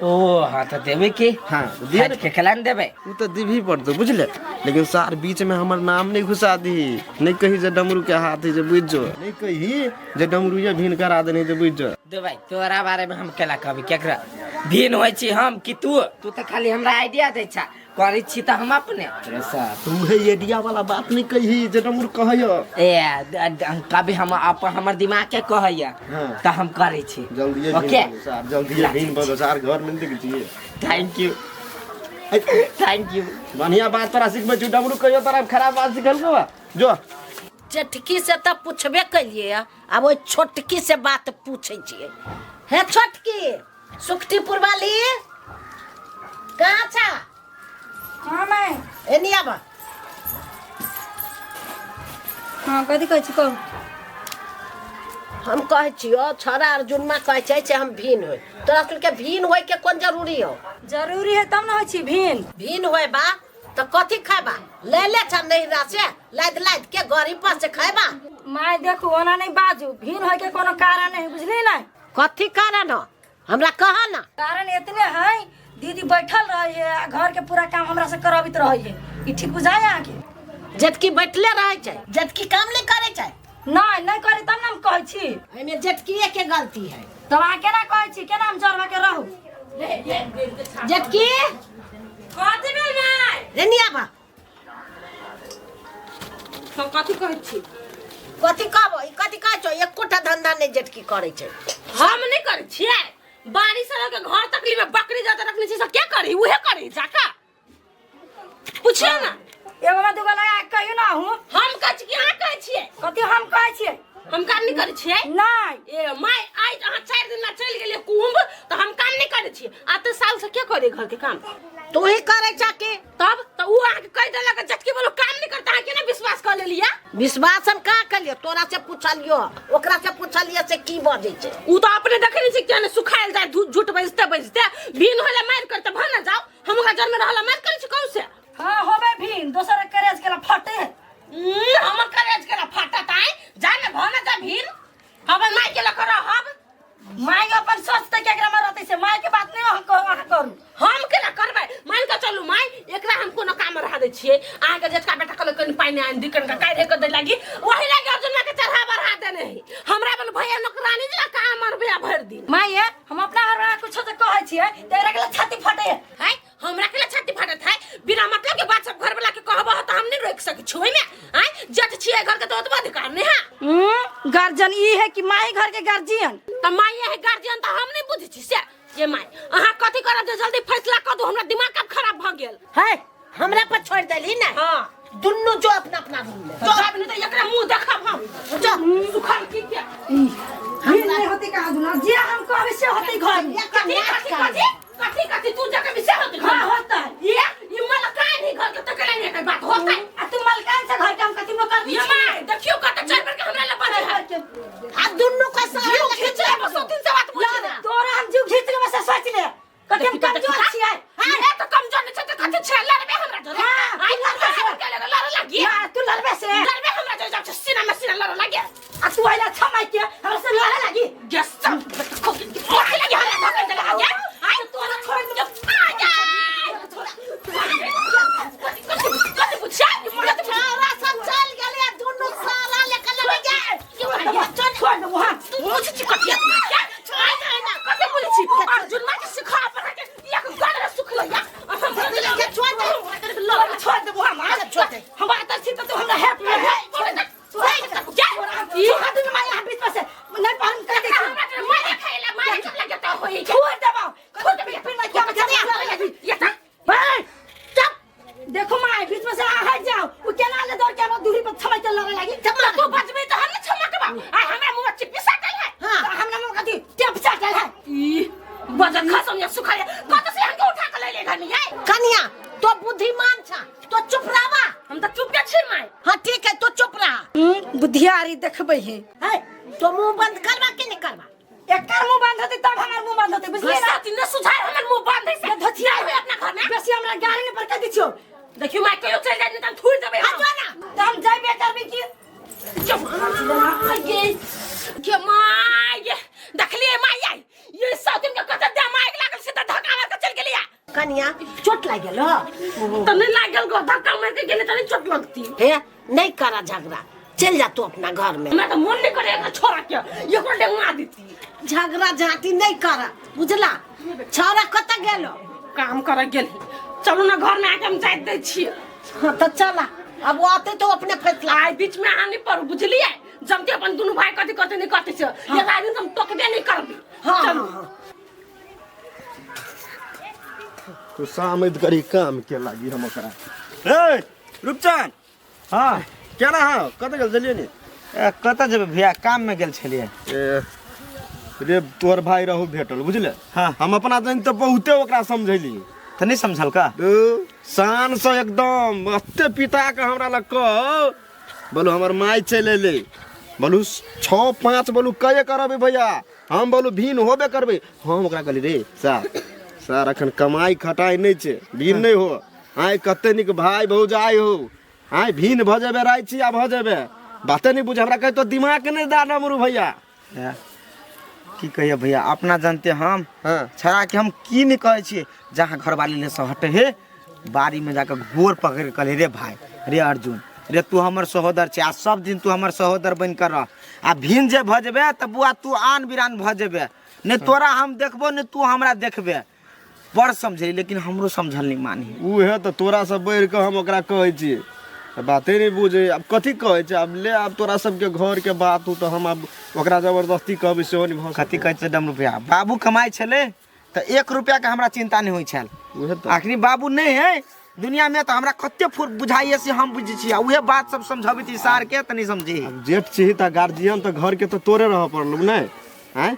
ओ हाँ, तऽ देबै की। हाँ, दिअ ने। फाटि के केला ने देबै? उ तऽ देबही पड़तौ, बुझले? लेकिन सार बीच में हमर नाम नहीं घुसा दही, नहीं कही जे डमरू के हाथ है जे, बुझ जो, नहीं कही जे डमरू ये भीन करा देने जे, बुझ जो। देबै। तोरा बारे में हम केला कहबी? केकरा भिन्न होइ छी, हम कि तू? तू तऽ खाली हमरा आइडिया दै छा। करै छी तऽ हम अपने। अरे सार तू है एडिया वाला बात नहीं कही जे डमरू कहैया। ए कभी हम अपन हमर दिमाग के कहैया हाँ। तऽ हम करै छी। जल्दी ओके सार जल्दी भीन बदो सार घर में देख छियै। Thank you thank you. बढ़िया बात तोरा सिखबै छु डमरू कहियो तोरा खराब बात सिखल को जो। जेठकी से तऽ पूछबे कलियै, आब ओहि छोटकी से बात पूछै छियै। हे छोटकी सुखटीपुर वाली कहाँ छा? हाँ माय। एनी आब। हाँ कथी कहै छी कहू। हम कहै छियौ छौड़ा अर्जुनमा कहै छै से हम भीन होइ, तोरा सुन के भीन होइ के कोन जरूरी हो? जरूरी है तब ने होइ छी भीन। भीन होय बा तऽ कथी खाबा? ले ले छ नहिरा से लादि लादि के गरीब पर से खाबा। माय देखू ओना नहीं बाजू, भीन होय के कोनो कारण नहीं, बुझली ना? कथी कारण हो हमरा कह ना। कारण इतने है दीदी बैठल रही है घर के पूरा काम हमरा से कराबित रही है, ई ठीक बुझाय अहाँके? जेटकी बैठले रहै छै, जेटकी काम नहीं करै छै। नहीं नहीं करे तब ना हम कहै छी। एहिमे जेटकीए के गलती है। तब अहाँ केना कहै छी, केना हम जरबा के रहू? जेटकी कथी भेल माय? रेनी आबा। हम कथी कहै छी? कथी कहबो? ई कथी कहै छौ? एकोटा धंधा नहीं जेटकी करै छै। हम नहीं करै छियै। बारिश के घर तकली में बकरी जाता रखने छी, सब क्या करी? उहे करी जाका पूछियो ना। एगो में दूगो लगा के कहियो ना हूँ। हम कहै छी कि अहाँ कहै छियै? कथी हम कहै छियै? हम काम नहीं करै छियै? नहीं। ए my आइ अहाँ 4 दिन ला चलि गेलियै कुंभ तऽ हम काम नहीं करै छियै। आते साल से के करे घर के काम? तू ही करै छा की? तब तऽ उ अहाँके कहि देलक जटकी बोलो काम नहीं करता, अहाँ केना विश्वास कऽ लेलियै? विश्वास हम कहाँ कलियै? तोरा से पूछलियो ओकरा से पूछलियै से की बजै छै। उ तऽ अपने देखै नहि छियै केना सुखायल जाय झूठ बजते बजते भीन होले मारि करते भऽ ने जाओ। हम ओकरा जन्म रहला मारि करै छी कहू से। हाँ होबे भीन दोसर करेज केला फटे। हमर करेज केला फटत आइ जा ने भऽ ने जा भीन। हमर माय के लऽ कऽ रहब। माय अपन सोचते के एकरा में रहते से माय के बात नहीं अहाँ कहू, अहाँ करू। हम केना करबै? मान के चलू माय एकरा हम कोनो काम रहा दै छियै। अहाँके जेठका बेटा कहलक कनि पानि आनि दी, कनिका काढ़े के दै लागी, वही लागी अर्जुनमा के चढ़ा बढ़ा देने है। हमरा बल भैया नौकरानी जेना काम मरबै आ भरि दिन। माय ये हम अपना घर में कुछो से कहै छियै त एकरा के लिए छाती फटे है। है हमरा के लिए छाती फटत है? बिना मतलब के बात सब घर वाला के कहबह त हम नहीं रोक सकै छी ओइमे। आँय जट छियै घर के त ओतबा अधिकार नहीं है। गार्जियन ई है कि माई घर के गार्जियन? त माई है गार्जियन त हम नहीं बुझै छी से। ये my अहाँ कथी करब जे जल्दी फैसला कऽ दू, हमरा दिमाग कब खराब भऽ गेल। है हमरा पर छोड़ देली ना। हाँ दुन्नू जो अपना अपना रूम में। जो आब नहीं त एकरा मुंह देखब हम। जो सुखल की के हम नहीं होती कहाँ दुना जे हम कहबै से होती घर में। कथी कथी कथी कथी कथी तू जगह में से होती घर? हाँ होता है। ये मलकान ही घर के तकला नहीं एकर बात होता है। आ तू मलकान से घर के हम कथी नौकर ये my देखियो कत चार बार के हमरा लपा दे है। आ दुन्नू के सहारा जीव खींच ले बस दिन से बात पूछ ला तोरा हम जीव खींच ले बस सोच ले कथी हम कमजोर छियै। ए तो कमजोर नहीं छै त कथी छै? लड़बे हमरा जरे। हां आई लड़बे के लगे लड़ लागी। ना तू लड़बे से लड़बे हमरा जरे जाब सीना में सीना लड़ लागे। आ तू आइला छमाई के हमरा से लड़े लागी। गेस सब कथी लागी हमरा धक्का दे लागे। आई तोरा छोड़ दे। आ जा कथी कथी पूछा छौड़ा सब चल गेलै दुन्नू सारा लेके लड़े गेल। छोड़ दे वहां। तू पूछ छी कथी कथी बोलै छी? अर्जुन माँ के सिखा पर के एक गल रे सुख लैया। हम के छोड़ दे। छोड़ दे वहां मार छोड़ दे। हम आतर छी त तू हमरा हेल्प कर। छोड़ दे। ई हाथ में माय यहाँ बीच पर से नहीं पालन कर दे। हमरा के मारे खाइला मारे चल लगे त होई। छोड़ देबो। छोड़ दे फिर मैं क्या बचा ये त भाई चुप देखो my बीच में से हट जाओ। वो केना ले दौड़ के हमरा दूरी पर छमाई चल लगे लागी। तू बचबे त हम न क्षमा करबा। आ हमरा मुंह में चिप्पी साटल है। हां हमरा मुंह कथी टेप साटल है। ई बजर खसम या सुखा कत से हमके उठा के ले ले घर में याय। कन्या तो बुद्धिमान छा तो चुप रहबा। हम त चुप के छी my. हां ठीक है तो चुप रहा। बुद्धियारी देखबै है। है तो मुंह बंद करबा कि नहीं करबा? एकर मुंह बंद होते तब हमर मुंह बंद होते बुझलिए ना? साथी न सुझाय हमर मुंह बंद है से धोतिया होय अपना घर में। बेसी हमरा गाड़ी ने पर कह दै छियो। देखियो my कहियो चल जाय नहीं त थूर देबै। हां जो ना त हम जाइबे करबे की ये के my ये देखलिए my I ये सब दिन के कत दमाग लागल से त धक्का मार के चल गेलिया। कन्या चोट लाग गेल त नहीं लागल गो, धक्का मार के गेले त नहीं चोट लगती। हे नहीं करा झगड़ा, चल जा तू अपना घर में। हमरा त मन नहीं करे एकरा छोड़ा के एकरो डेंगा देती। झगड़ा झांटी नहीं करा बुझला। छौड़ा कत गेलो? काम करे गेल चलू ना घर में आके हम जाइत दै छियै। हाँ तऽ चला, अब वो आते तो अपने फैसला। आइ बीच में अहाँ नहीं पड़ू, बुझलियै? जमते अपन दुनू भाई कथी कथी नहीं कथी छै। एक आदमी हम टोकबे नहीं करबी। हाँ। चलू। हाँ। तू सामद करी काम के लागी हम ओकरा। ए रूपचंद। हाँ। केना? हाँ, कतऽ गेल छलियै ने? ए, कतऽ जेबै भैया, काम में गेल छलियै। ए रे, तोहर भाई रहू भेटल, बुझले? हाँ। हम अपना जन तऽ बहुते ओकरा समझेली। तऽ नहि समझल का? शान से एकदम एते पिता के हमरा लग कह बोलू हमर माय चलि अयलै, बोलू 6 5 बोलू कये करबै भैया, हम बोलू भिन होबे करबै। हम ओकरा कहली रे सर सर अखन कमाइ खटाइ नहि छै, भिन नहि हो, आइ कते नीक भाय भौजाइ हो, आइ भिन भऽ जेबै, राइ छी आ भऽ जेबै, बाते नहि बुझ हमरा कहै तो दिमाग नहि दा डमरू भैया। की कहिए भैया, अपना जानते हम। हाँ। छड़ा के हम की नहीं कहै छियै, जहाँ घरवाली ले से हटे हे बाड़ी में जाकर गोर पकड़ के कहले रे भाई रे अर्जुन रे, तू हमर सहोदर छै आ सब दिन तू हमर सहोदर बनि कर रह, आ भिन जे भऽ जेबे तऽ बुआ तू आन बिरान भऽ जेबे, नहि तोरा हम देखबो नहि तू हमरा देखबे। बड़ समझेली लेकिन हमरो समझल नहीं मानी। उहे तऽ तोरा से बढ़ि कऽ हम ओकरा कहै छियै तऽ बाते नहि बुझै। आब कथी कहै छै, आब ले आब तोरा सबके घर के बात हो तऽ हम आब ओकरा जबरदस्ती कहबै सेहो नहि भऽ कथी कहै छै डमरू भैया, बाबू कमाइ छलै तऽ 1 रुपया के हमरा चिंता नहीं होइ छल। उहे तऽ। अखनी बाबू नहीं है दुनिया में तऽ हमरा कते फुर बुझाइए से हम बुझै छी, आ उहे बात सब समझबै छी सार के तऽ नहीं समझी। आब जेठ छी तऽ गार्जियन तऽ घर के तऽ तोरे रहऽ पड़लौ नहि? आँय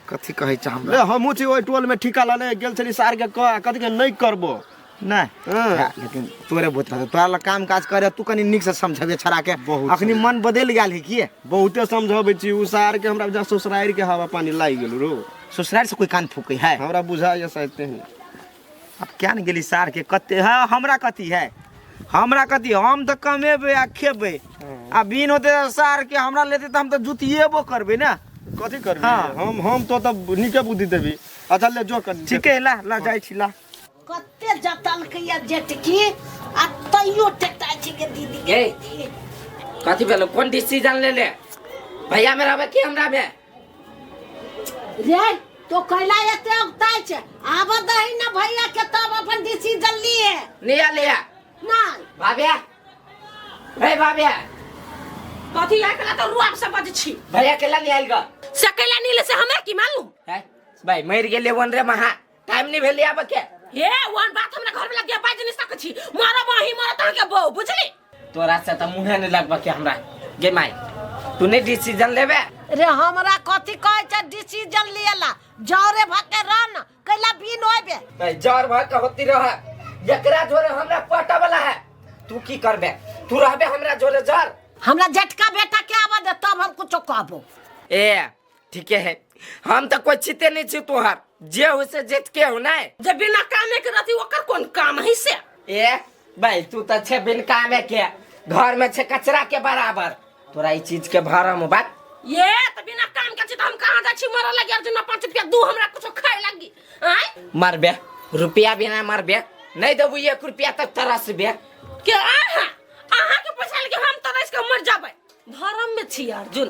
कथी कहै छै हमरा? ले हमहूँ छी ओहि टोल में ठीका लेने गेल छली सार के कह कथी के नहीं करबो। नहीं। हाँ। लेकिन तोरे बहुत रहतौ, तोरा लग काम काज करे तू कनी नीक से समझबे छड़ा के। बहुत। अखनी मन बदलि गेल है की? बहुते समझबै छी उ सार के, हमरा जा ससुरारि के हवा पानी लागि गेल रो। ससुरारि से कोई कान फूकै है? हमरा बुझाइए शायद तेहन। अब क्या ने गेली सार के कते है, हमरा कथी है, हमरा कथी, हम तऽ कमेबै आ खेबै, आ बिन होते सार के हमरा लेते तऽ हम तऽ जुतिएबो करबै ने। कथी करबी? हाँ। हम तो तब नीके बुद्धि देबी। अच्छा ले जो कर। ठीके है, ला ला जाइ छी ला। कते जतलकै या जेटकी आ तैयो टेटाइ छै गे दीदी गे। गे। दीदी। कथी भेलो, कोन डिसीजन ले ले, भैया में रहबे कि हमरा में? रे तो कैला एते उगताइ छै, आब दही ना भैया के तब अपन डिसीजन लिए। लिया लिया। नहीं। भाभ्या, हे भाभ्या। कथी आइ कैला तऽ रुआब से बज छी। भैया केला नहीं आयल ग? से कैला नहीं ले से हमरा की मालूम? हैं? भाई मर गेले वन रे महा टाइम नहीं भेले आब के। हे वन बात हमरा घर में लग गया बाज नहीं सकै छी, मरब अहीं मरत अहाँ के बहू, बुझली? तोरा से त मुहे नहीं लगबा के हमरा गे माई, तू नहीं डिसीजन लेबे? रे हमरा कथी कहै छै डिसीजन लिएला, जरे भके रह न कैला बिन होइबे। भाई जर भर के होती रह, एकरा जोरे हमरा पटा वाला है, तू की करबे, तू रहबे हमरा जोरे जर। हमरा झटका बेटा के आवा दे तब हम कुछो कहबो। ए ठीके है, हम तो कोई छिते नहीं छी तोहर, जे हो से जेत के हो ना। जे बिना कामे के रहती ओकर कोन काम है से? ए भाई तू तो छे बिन कामे के, घर में छे कचरा के बराबर, तोरा ई चीज के भरम बात। ये तो बिना काम के छी त हम कहाँ जाइ छी मरऽ लगी अर्जुन 5 रुपया दू हमरा कुछो खाए लगी। आय मरबे रुपया बिना मरबे नहीं देबू 1 रुपया तक तरसबे के। अहाँ अहाँ के पैसा लेके हम तरस के मर जाबै, धर्म में छी अर्जुन।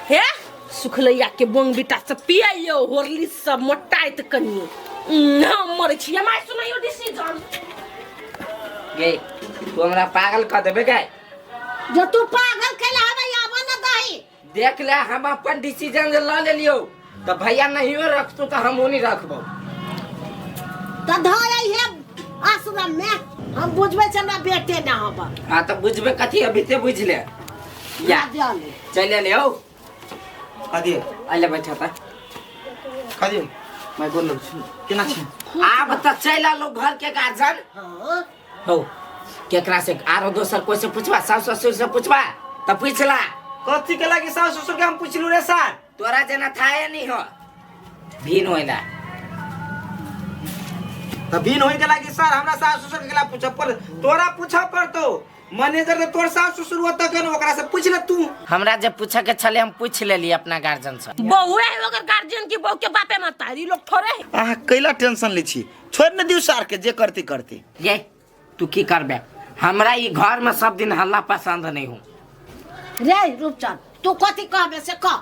हे सुखलैया के बोंग बिटा से पियाइयो होरली सब मोटाइत कनी हम मरै छी। माय सुनाइयो डिसीजन। गे तू हमरा पागल कर देबे गे। जो तू पागल कैला हवे आवा न दही। देख ले हम अपन डिसीजन जे ल लेलियो त भैया नहियो रखतू त हमहू नहीं रखबो। त धर हे आश्रम में हम बुझबै छै हमरा बेटे ना हब। हां त बुझबे कथी अभी ते बुझ ले। या चल ले हो कथी अइले बैठा ता कथी मैं गोल लग छी केना छी? आब त चल आलो घर के गार्जियन। हां हो केकरा से आरो दोसर कोई से पूछबा, सास ससुर से पूछबा त पूछला। कथी के लागी सास ससुर के हम पूछलू रे सर? तोरा जेना थाए नहीं हो भीन होइला। त भीन होइ के लागी सर हमरा सास ससुर के ला पूछ पर, तोरा पूछ पड़तो मैनेजर त तोर सास ससुर होत के ओकरा से पूछ ले तू। हमरा जे पूछे के छले हम पूछ लेली अपना गार्जियन से। बहु है ओकर गार्जियन की बहु के बापे माता ई लोग थोड़े है। अहाँ कैला टेंशन ले छी, छोड़ न दियौ सार के जे करती करती। ये तू की करबे, हमरा ई घर में सब दिन हल्ला पसंद नहीं हूँ। रे रूपचंद तू कथी कहबे से कह।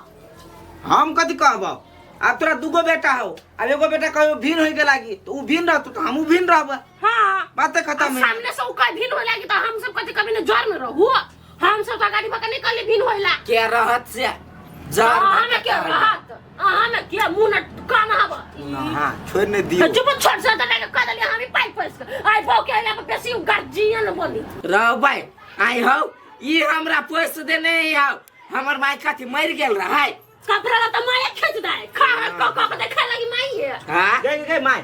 हम कथी कहबो, आब तोरा दूगो बेटा हो, आब एगो बेटा कहियो भिन्न होय के लागी तो उ भिन्न रहतौ तो हमहूँ भिन्न रहबै। हाँ। बाते खत्म आ है। सामने से उ कहीं भिन्न होय लागी तो हम सब कथी कभी न जर में रहू, हम सब तो गाड़ी भका निकल भिन्न होइला। के रहत से जर अहाँ में के रहत, अहाँ में के मुंह न कान हब। हाँ छोड़ नहीं दियो। चुप छोड़ से तो लेके कह देलिए हम ही पाइप पैस के आई बो के अइला पर बेसी गार्जियन बनी रहबै। आई हौ ई हमरा पैस देने हौ, हमर माय कथी मरि गेल रहै? कपड़ा ला तो माये खींच दे खा क क के देखे लगी माई है। हाँ? गे गे my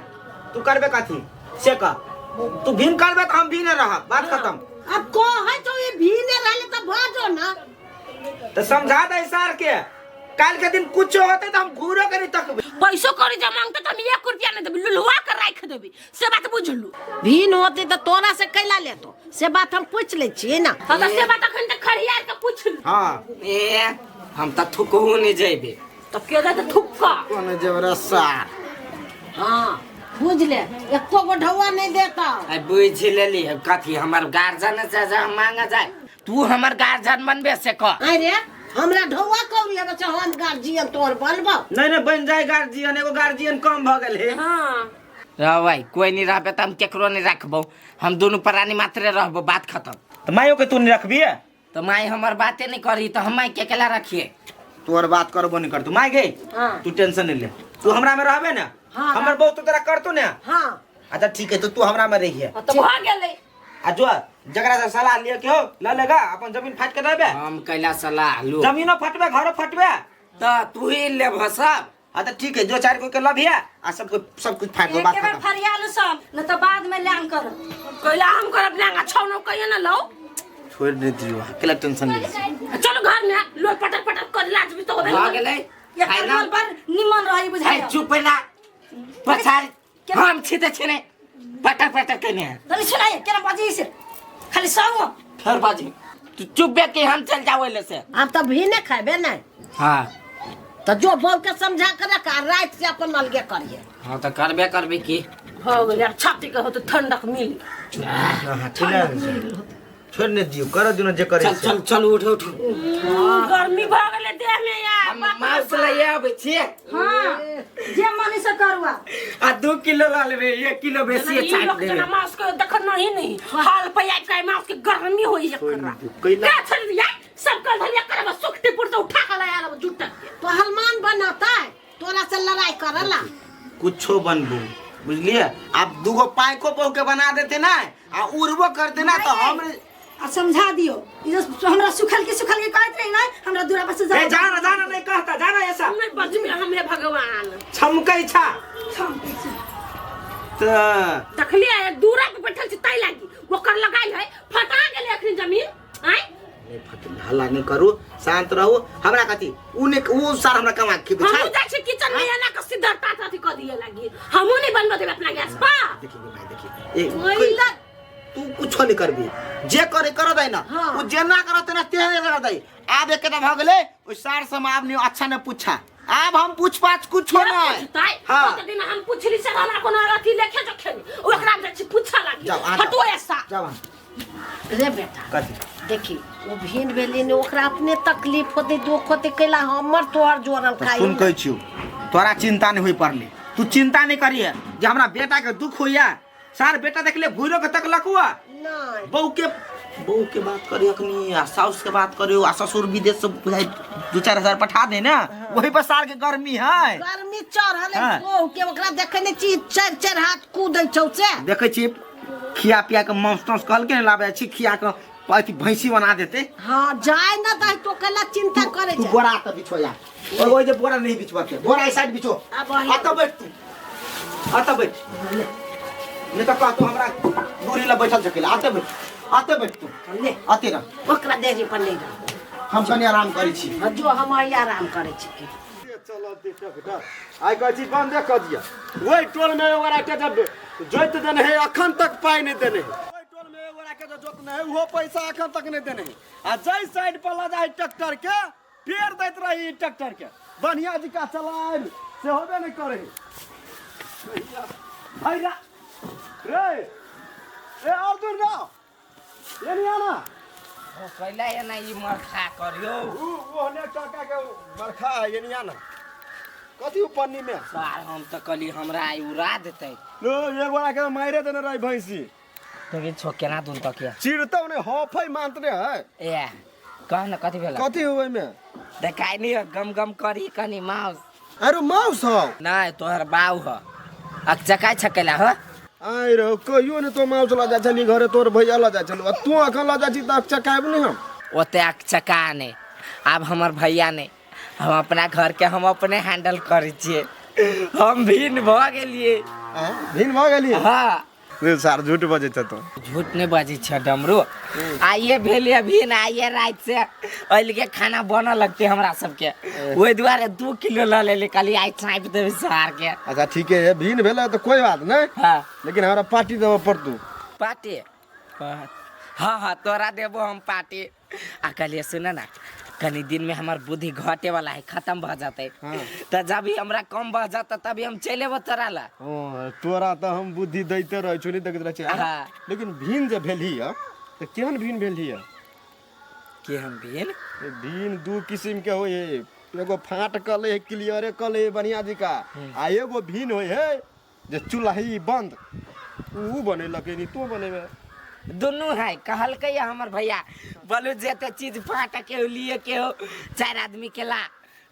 तू करबे कथी से कह, तू भिन्न करबे तो हम भिन्न रहब, बात खत्म। अब कहे तो ये भीने रहले तो भाजो ना। तो समझा दे सर के, काल के दिन कुछ होते तो हम घूरो के नहीं तकबे। पैसो करी जमा मांगते तो हम 1 रुपया नहीं देबी, लुलुआ के राख देबी, से बात बुझलू। भीन होते तो तोरा से कैला लेतो, से बात हम पूछ ले छियै ना। हाँ तो से बात अखन तक खरियार के पूछलू। हाँ। ए हम त थुकहु नहीं जेबे। तो के दे तो थुक्का कोन जेबरा सार। हाँ बुझ ले, एको गो ढौआ नहीं देता। आई बुझ लेली कथी हमर गार्जियन से जे हम मांगे जाए, तू हमर गार्जियन बनबे से कह। अरे हमरा ढौआ कौड़ी हवे से हम गार्जियन तोर बनबो। नहीं नहीं बन जाए गार्जियन, एगो गार्जियन कम भ गेल हे। हाँ रहबै कोई नहीं रहबे त हम केकरो नहीं रखबो, हम दोनों प्राणी मात्रे रहबो, बात खत्म। तो मायो के तू नहीं रखबी? तो माई हमर बाते नहीं करी तो हम माई के अकेला रखिए। तोर बात करबो नहीं करतू माई गे। हाँ। तू टेंशन नहीं ले, तू हमरा में रहबे ना। हाँ, हमर बहुत तोरा करतू ना। हाँ। अच्छा ठीक है, तो तू हमरा में रहिए। तो भ गेलै। आ जो जकरा से सलाह लिए के हो ल लेगा, अपन जमीन फाट के देबे। हम कैला सलाह लू, जमीनो फटबे घरो फटबे तो तू ही लेबह सब। हाँ तो ठीक है, जो चार कोई के लभिया आ सब सब कुछ फाट दो, बात एक बार खत्म। फरियालू सब न तो बाद में लैंग कर। कैला हम करब लैंग, छौ नौ कहिए ना लो। छोड़ दे दियो, अकेला टेंशन ले। चलो घर में लो पटक पटक कर लाज भी तो होबे। भ गेलै। एकर बोल पर निमन रही बुझाइ। चुप ना पछाड़, हम छी त छिने पटक पटक केने है। तनी सुनाइ केना बाजी से खाली सौ फिर बाजी तू चुप बे के हम चल जावे ले से। अब तो भी ने खाबे नहीं। हां तो जो बहू के समझा कर रख, रात से अपन अलगे करिए। हां तो करबे करबे की हो गेलै। अब छाती के हो तो ठंडक मिल। हां ठीक है, छोड़ ने दियो, कर दियो जे करे। चल चल चल उठ उठ, गर्मी भ गेलै देह में यार। हम मांस ले आबै छी। हां जे मन से करवा। आ 2 किलो ला लेबे, 1 किलो बेसी चाट देबे। जना मांस के देख नहीं नहीं हाल पे आइ के मांस के गर्मी होई एकरा। कैला का छोड़ दिया सब कल धलिया करब सुखटीपुर से उठा के लाया लब जुटक के। पहलवान बनाता है तोरा से लड़ाई करला। कुछो बनबू बुझलिए, आप दूगो पाइको बहू के बना देते ना आ उड़बो करते ना तो हम आ समझा दियो। ई जो हमरा सुखल के कहत रही ना, हमरा दूरा पर से जा। ए जाना जाना नहीं कहता, जाना ऐसा नहीं बज में हम हे भगवान छमकै छा त देखलिए दूरा पे बैठल छी तै लागी ओकर लगाई है फटा गेलै अखनी जमीन। आय नहीं फटल, हल्ला नहीं करू, शांत रहू। हमरा कथी उ ने उ सार हमरा कमा के हम जाइ छी किचन में एना के सीधा टाटा अथी क दिए लागी। हमहु नहीं बनब देब अपना गैस पर। देखी भाई देखी, ए तू कुछो नहीं करबी, जे करे कर दे ना। हाँ। उ जेना करत ना तेने कर दे। आब एकटा भ गेलै ओइ सार से हम आब नहीं अच्छा ने पूछा, आब हम पूछ पाछ कुछो नहीं। हां ओते दिन हम पुछली से हमरा कोनो अथी लेखे जोखे नहीं, ओकरा जाइ छी पूछा लागी। हटो ऐसा जाओ रे बेटा। कथी देखी ओ भीन भेली ने ओकरा अपने तकलीफ होते दुख होते कैला हमर तोहर जोड़ल खाई। सुन कहै छियौ तोरा चिंता नहीं होई पड़ले, तू चिंता नहीं करिए जे हमरा बेटा के दुख होइया। सार बेटा देखले घुरो के तकलक हुआ नहीं। बहू के बात करियो अखनी, आ साउस के बात करियो, आ ससुर विदेश से बुझाई 2-4 हजार पठा दे ना। हाँ। वही पर सार के गर्मी है, गर्मी चढ़ल है। हाँ। बहू के ओकरा देखे नहीं छी 4-4 हाथ कूदै छौ से। देखै छी खिया पिया के मांस तांस कहलकै ने लाबै छी, खिया के अथी भैंसी बना देते। हाँ जाय ना दही तो कैला चिंता करे तू बोरा त बिछो यार, ओइ जे बोरा नहीं बिछवा के, बोरा इस साइड बिछो। अत बैठ तू, अत बैठ, नहीं तो कहतो हमरा दूरी ला बैठल सकेला। आते बैठ, आते बैठ तू, ले आते रह, ओकरा देरी पर नहीं रह। हम कनी आराम करै छी। जो हम आराम करै छी। चलते ट्रैक्टर आइ कहै छी बंदे कऽ दिअ। ओहि टोल में ओकरा के जब जोति देने है अखन तक पाइ नहीं देने है। ओहि टोल में ओकरा के जब जोतने है उहो पैसा अखन तक नहीं देने है। आ जाहि साइड पर लऽ जाइ ट्रैक्टर के पेड़ दैत रही ट्रैक्टर के बढ़िया जिका चलायब से होबे नहीं करे। भाई रे ए अर्जुन रा एनी आना। कैला एना ई मरखा करियो। उ ओहने टका के मरखा है एनी आना। कथी उ पन्नी में? सर हम तऽ कहली हमरा आइ उड़ा देतै। लो एक गोरा के मारे देने रही भैंसी। देखी छो केना दून तकिया चिरतौ ने हफै मानते है। ए कह न कथी भेल? कथी हुए में? देखाइ नहीं हो, गम गम करी कनी माउस। अरे माउस हो? नहीं तोहर बाऊ हो। अकचकाइ छकेला हो। आइ रहो कहियो ने तो माउस ल जाइ छली घरे तोर भैया ल जाइ छलु आ तू अखन ल जाइ छी त अकचकायब नै हम। ओते अकचका नै आब हमर भैया नै, हम अपना घर के हम अपने हैंडल करै छियै। हम भिन्न भ गेलियै। भिन्न भ गेलियै? हाँ। रे सार झूठ बजै छ तू। झूठ नहीं बजै छ डमरू। आइए भेलियै भिन्न, आइए राति से अइलके खाना बनऽ लगतै हमरा सबके, ओहि दुआरे 2 किलो लऽ लेली, कहली आइ चापि देबै सार के। अच्छा ठीके है, भिन्न भेलै तऽ कोई बात नहीं। हाँ। लेकिन हमरा पार्टी देबऽ पड़तौ। पार्टी? हाँ हाँ तोरा देबो हम पार्टी। आ कहलियै सुन ना, कनी दिन में हमर बुद्धि घटे वाला है, खत्म भ जतै। हाँ। तऽ जब भी हमरा कम भ जतै तभी हम चलि एबो तोरा ला। ओ तोरा तऽ हम बुद्धि दैते रहै छौ, नहि देखैत रहै छियै। हाँ। लेकिन भिन्न जे भेलही ह तऽ केहन भिन्न भेलही ह? केहन भिन्न? भिन्न 2 किसिम के होइ है, एगो फाट कले है क्लियरे कले है बढ़िया जिका, आ एगो भिन्न होइ है जे चूल्ही बंद उ बनेलक नि तू बनेबे। दुनू है कहलकै हमर भैया, बोलू जेते चीज फाट के हो लिए के हो 4 आदमी के ला,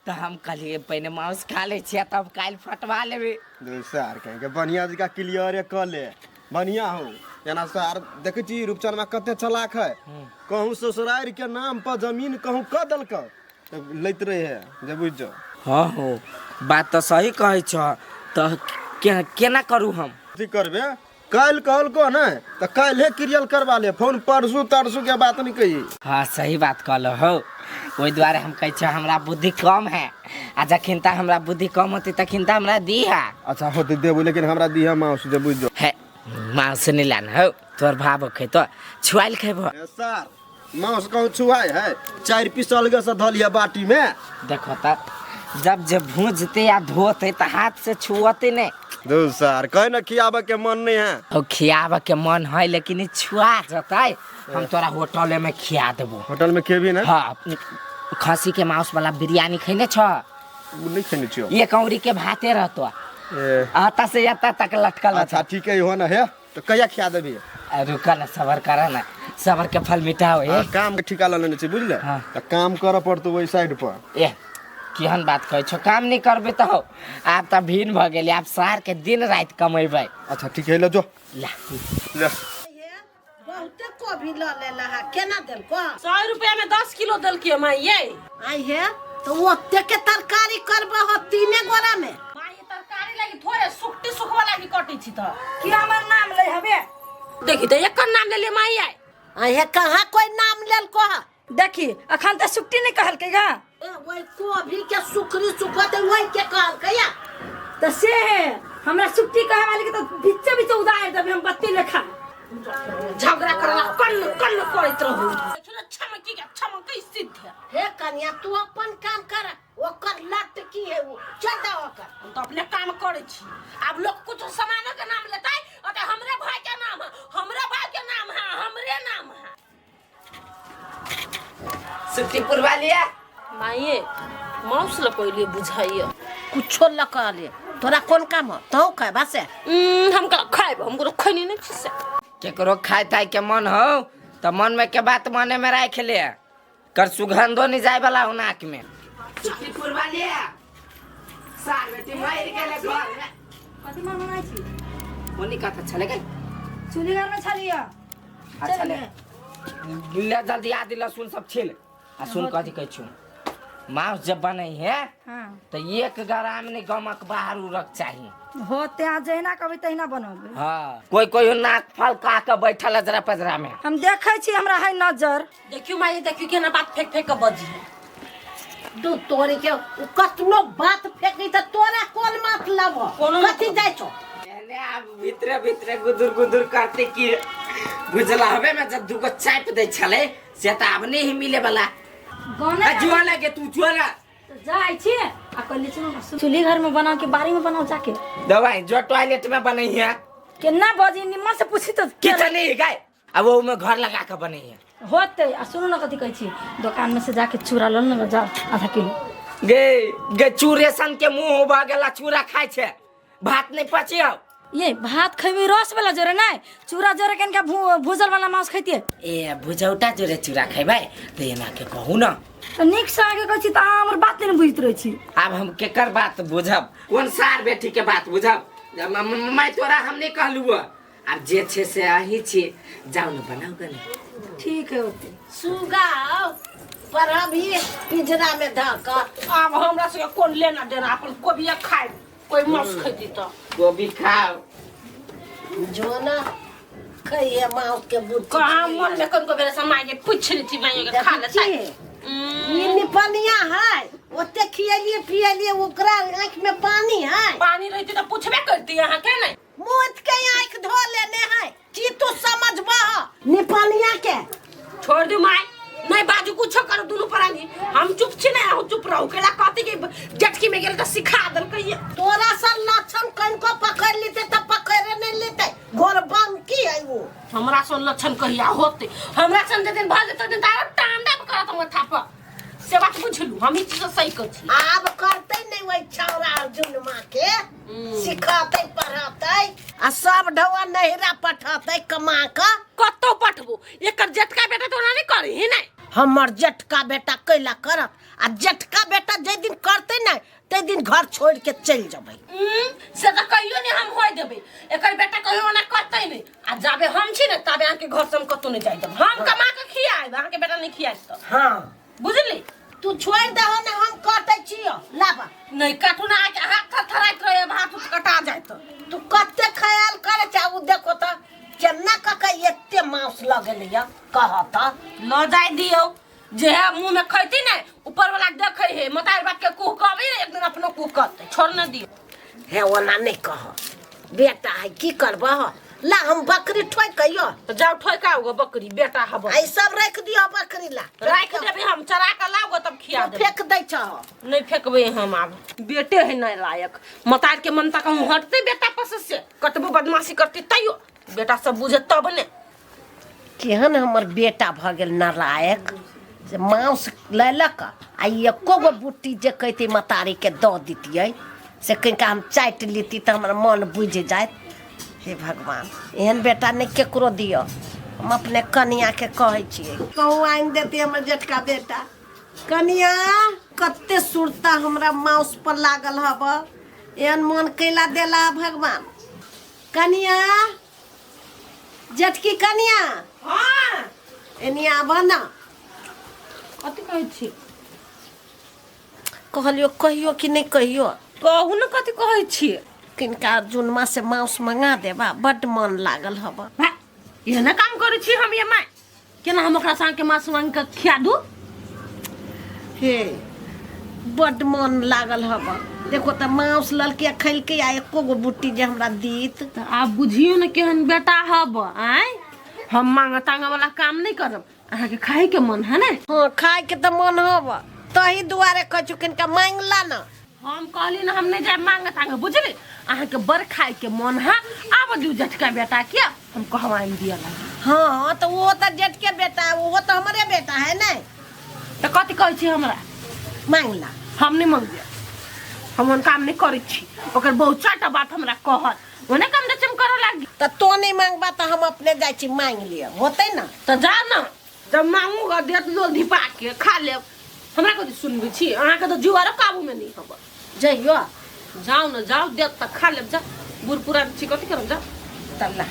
तो हम कहलिए पहिने माउस खा ले छियै तब काल्हि फटवा लेबै। सार कहीं के बढ़िया जिका क्लियरे क ले, बढ़िया हो। एना सार देखै छी रूपचनमा कते चलाक है, कहूँ ससुरारि के नाम पर जमीन कहूँ क देलक तऽ लैत रहे है जे बुझि जाओ। हाँ हो बात तऽ सही कहै छ, तऽ केना करू हम? की करबे काल्हि कहलको ने तऽ काल्हे क्रियल करवा ले, फोन परसू तरसू के बात नहीं कही। हाँ सही बात कहलो हो, ओहि दुआरे हम कहै छियै हमरा बुद्धि कम है, आ जखन तक हमरा बुद्धि कम होतै तखन तक हमरा दीहा। अच्छा होतै देबो, लेकिन हमरा दीहा माउस जे बुझि जाओ। है माउस नहीं लाना हो, तोहर भाव खेतो छुआइल खेबो। सर माउस कहूँ छुआइ है, 4 पीस अलगे से धऽ लिअ बाटी में। देखो त जब जे भूजते या धोते त हाथ से छुअते नहीं। दू सर कहे न खियाबे के मन नहीं है। ओ खियाबे के मन है लेकिन छुआ जतै, हम तोरा होटल में खिया देबो। होटल में खेबी ना? हाँ, खसी के मांस वाला बिरयानी खैने छ? नहीं खैने छियो। एक औरी के भाते रहतो, आता से आता तक लटकल। अच्छा ठीक है हो ना है, तो कहिया खिया देबी? रुका ना सबर कर ना, सबर के फल मीठा हो। काम के ठिका ल लेने छी बुझले, त काम करऽ पड़तौ ओहि साइड पर। ए केहन बात कहै छौ, काम नहीं करबे त हो आब त भिन्न भ गेली, आब सार के दिन राति कमेबै। अच्छा ठीक है ल जो ला ले। बहुते कोबी ल लेला है, केना देलको? 100 रुपया में 10 किलो देलकै माई ये। आई हे तो ओते के तरकारी करबो हो 3 गोरा में। माई तरकारी लागि थोड़े सुखटी सुखवा लागि कटै छी त की हमर नाम ले हबे? देखी त एकर नाम लेले माई आई। आई हे कहाँ कोई नाम लेलको है? देखी अखन त सुखटी नहीं कहलकै गा। ए वही कोबी के सुखरी सुखते वही के कहलकै या त से है हमरा सुखटी कहे वाली के त बीचे बीचे उदार देबे हम बत्ती लेखा। झगड़ा करला कन्न कन्न करैत रहू। देखियो न छमकी के छमकै सिद्ध। हे कन्या तू अपन काम कर, ओकर लट की है वो चल दा ओकर। हम तो अपने काम करै छी, आब लोग कुछ सामान के नाम लेतै अते हमरे भाई के नाम है, हमरे भाई के नाम है, हमरे नाम है। सुट्टी पुरवा लिया माये माउस ल कोइले बुझाइयो कुछो ल कहले तोरा कोन काम हो तो खैबा से? हम का खाइब, हमरो खैनी नहीं छी से। केकरो खाय ताय के मन हो त मन में के बात मने में राख ले, कर सुगंधो नहीं जाए वाला हो नाक में। सुट्टी पुरवा लिया सार बेटी मर गेले घर में। कथि मन बनाइ छी? ओनी कथा छले गई चुली घर में छलिया। अच्छा ले ले जल्दी आदि लहसुन सब छिल। आ सुन कथि कहै छु, मांस जब बनै है हाँ तो 1 ग्राम नहीं गमक बाहर उड़क चाहिए। होते आ जहिना कहबै तहिना बनबै। हाँ कोई कोई नाक फलका के बैठल अजरा पजरा में। हम देखै छी हमरा है नजर। देखियो माई देखियो केना बात फेंक फेंक के बजी दू तोरे के कतनो बात फेंकी त तोरा कोन मतलब हो? कथि जाइ छौ? एने आब भीतरे भीतरे गुदुर गुदुर करते की बुझला हबे में जब दुगो चाप दै छले से त आब नहीं मिले वाला। गाना जुआ लगे तू जुआ ना जाइ छी आ कहली सुन चूल्ही घर में बनाओ के बारी में बनाओ जाके दवाई जो टॉयलेट में बनै है केना बजी निम्मन से पूछी तो किचन नहीं गाय अब वो में घर लगा के बनै है होते। आ सुनू न कथी कहै छी, दुकान में से जाके चूड़ा ल न जा आधा किलो गे गे चूरे सन के मुंह भऽ गेला चूड़ा खाइ छै भात नहि पचियौ। ये भात खेबी रस वाला जोरे नहीं, चूड़ा जोरे कनिका भूजल वाला मांस खैतिए। ए भुजौटा जोरे चूड़ा खेबै तऽ एना के कहू न। तऽ नीक से आगे कहै छी तऽ अहाँ हमर बात नहि बुझैत रहै छी। आब हम केकर बात बुझब, कोन सार बेटी के बात बुझब? मैं तोरा हम नहीं कहलू, आब जे छै से अहीं छी, जाउ ने बनाउ कनी। ठीक है ओते सुगा पर अभी पिंजरा में धऽ कऽ। आब हमरा सबके कोन लेना देना, अपन कोबिया खाय कोई मांस खैती तऽ कोबी खाओ जो ना खइहे माउस के बुद्धि। कहाँ मन में कनको बेर से माय के पूछ लेती, माय के खा लेता। ई निपनिया है, ओते खियलिए पियलिए ओकरा आँखि में पानी है। पानी रहती तऽ पूछबे करती अहाँ के नहीं। मूत के आँखि धो लेने है की तू समझबह निपनिया के? छोड़ दू माय, नहीं बाजू कुछो करू दुनू प्राणी, हम चुप छी नहीं, अहूँ चुप रहू। केला कहती कि जटकी में गेल तऽ सिखा देलकै ये। तोरा सन लक्षण कनको पकड़ लेते तऽ पकड़े नहीं लेते, गोर बंकी है वो। हमरा सन लक्षण कहिया होते? हमरा सन जे दिन भऽ जेतै दिन तऽ आरो टांडा करत हमर थापा, से बात बुझलू। हम ई चीज सही कहै छी। आब करते नहीं वही छौड़ा अर्जुन माँ के सिखते पढ़ते आ सब ढौआ नहिरा पठते कमा कऽ। कतौ पठबू एकर जेठका बेटा तो ओना नहीं करी ही नहीं। हमर जेठका बेटा कैला करत? आ जेठका बेटा जाहि दिन करते ना ताहि दिन घर छोड़ के चलि जेबै। से तऽ कहियो नहीं हम होय देबै, एकर बेटा कहियो ओना करतै नहीं। आ जाबे हम छी ने ताबे अहाँके घर से हम कतौ नहीं जाय देब। हम कमा के खियाएब, अहाँके बेटा नहीं खियाएत तऽ। हाँ बुझली? तू छोड़ दहो ना, हम काटै छियो लाबा। नहीं काटू ना, अहाँके हाथ थरथराइत रहे, हाथ उठ कटा जायत। तू कते ख्याल करे छै, उ देखो तऽ केना कऽ के एते मांस लगेलै कह तऽ। लऽ जाय दियौ, जे है मुंह में खैती ने ऊपर वाला देखे है, मतार बाप के कुह कहबे ने एक दिन अपनो कुह कहते, छोड़ न दियौ। हे ओना नहीं कह बेटा है की करबह, ला हम बकरी ठोक कहियो। तो जाओ ठोक आओ बकरी, बेटा हब। आई सब रख दियो बकरी ला। राख देबे हम, चरा के लाओ तब खिया देबे। फेंक दै छह। नहीं फेंकबे हम, आब बेटे है नहीं लायक, मतार के ममता कहूँ हटते बेटा पस से, कतबो बदमाशी करती तैयो बेटा सब बुझे तब ने। केहन हमर बेटा भऽ गेल नालायक से मांस लेलक आ एको गो बुट्टी जे कहती मतारी के दऽ दितियै से कनिका हम चाटि लेती तऽ हमर मन बुझि जाइत। हे भगवान, एहन बेटा नहि केकरो दिअ। हम अपने कनियाके कहै छियै कहूँ आनि देती हमर जेठका बेटा। कनिया कते सुरता हमरा माउस पर लागल हब, एहन मन कैला देला भगवान। कनिया जेठकी कनिया। हाँ एनी आब ना। कथी कहै छी? कहलियो कहियो कि नहि कहियो? कहू ने कथी कहै छी? किनका अर्जुनमा से माउस मंगा देबा, बड्ड मन लागल हब। एहने काम करै छी हम ये माय, केना हम ओकरा संग के मांस मांग के खिया दू? हे बड्ड मन लागल हब, देखो तऽ माउस ललकै खैलकै आ एको गो बुट्टी जे हमरा दीत। तऽ आब बुझियौ ने केहन बेटा हब। आँय हम मांग तांग वाला काम नहीं करब, अहाँके खाय के मन है ने? हाँ खाय के तऽ मन हब, तही दुआरे कहै छु किनका मांगला ना। हम कहली ना हम नहीं जाए मांग तांग, बुझली? अहाँके बड़ खाय के मन है, आब दियौ जेठका बेटा के, हम कहवाइन दिया लागी। हाँ तऽ वो तऽ जेठके बेटा, वो तऽ हमरे बेटा है ने। तऽ कथी कहै छी हमरा? मांगला। हम नहीं मांगबे, हम ओहन काम नहीं करै छी। ओकर बहुत चारिटा बात हमरा कहत, ओने काम दचम करऽ लागी। तऽ तो नहीं मांगबा तऽ हम अपने जाइ छी मांगि लिअ, होतै ना? तऽ जा ना, जब मांगू देत लोल धिपा के खा लेब। हमरा कथी सुनबै छी? अहाँके तऽ जीव आरो काबूमे नहीं हब। जइयो जाउ ने, जाउ देत तऽ खा लेब। जा बूढ़ पुरान छी कथी करब, जा तल्ला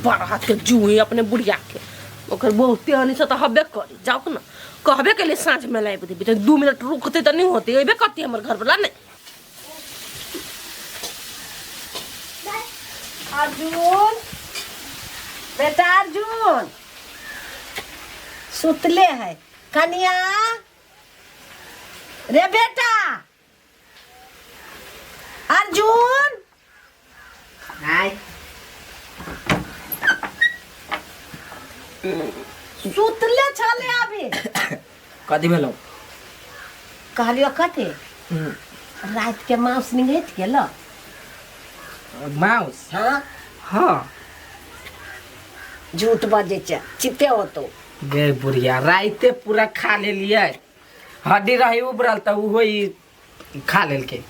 बड़ हाथ के जू है अपने बुढ़िया के, ओकर बहुते हनी से तऽ हबे करी। जाउ ने कहबे के लिए साँझ में लाबि देबी तऽ 2 मिनट रुकतै तऽ नहीं होतै, अयबे करती हमर घरवला नहीं। अर्जुन बेटा अर्जुन सुतले है। कनिया रे बेटा अर्जुन। हाय सुतले छले अभी। कथी भेलौ? कहलियो कथी, रात के मांस निंगैत गेल? मांस? हाँ हाँ। झूठ बजै छै, चिते होतो। गे बुढ़िया राइते पूरा खा लेलियै, हड्डी रही उबरल तऽ ओहो ई खा लेलकै।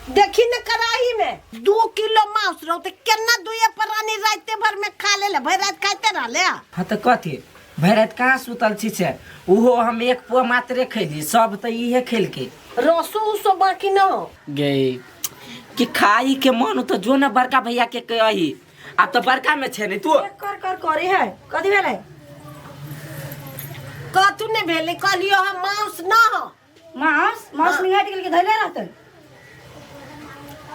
देखी न कड़ाही में 2 किलो मांस रहो तो केना दुए प्राणी राते भर में खा ले भर रात खाते रहले। हाँ तो कथी भरि राति कहाँ सुतल छी से ओहो हम एक पुआ मात्रे खैली, सब तऽ इहे खेलकै। रसो उसो बाकी न हो गे कि खाई के मन तो जो न बड़का भैया के कही, आब तऽ बड़का में छै ने तू। कर कर करे है कथी भेलै? कथू नहीं भेलै, कहलियो हम मांस न हो। मांस मांस निंगाट गेल के धैले रहतै।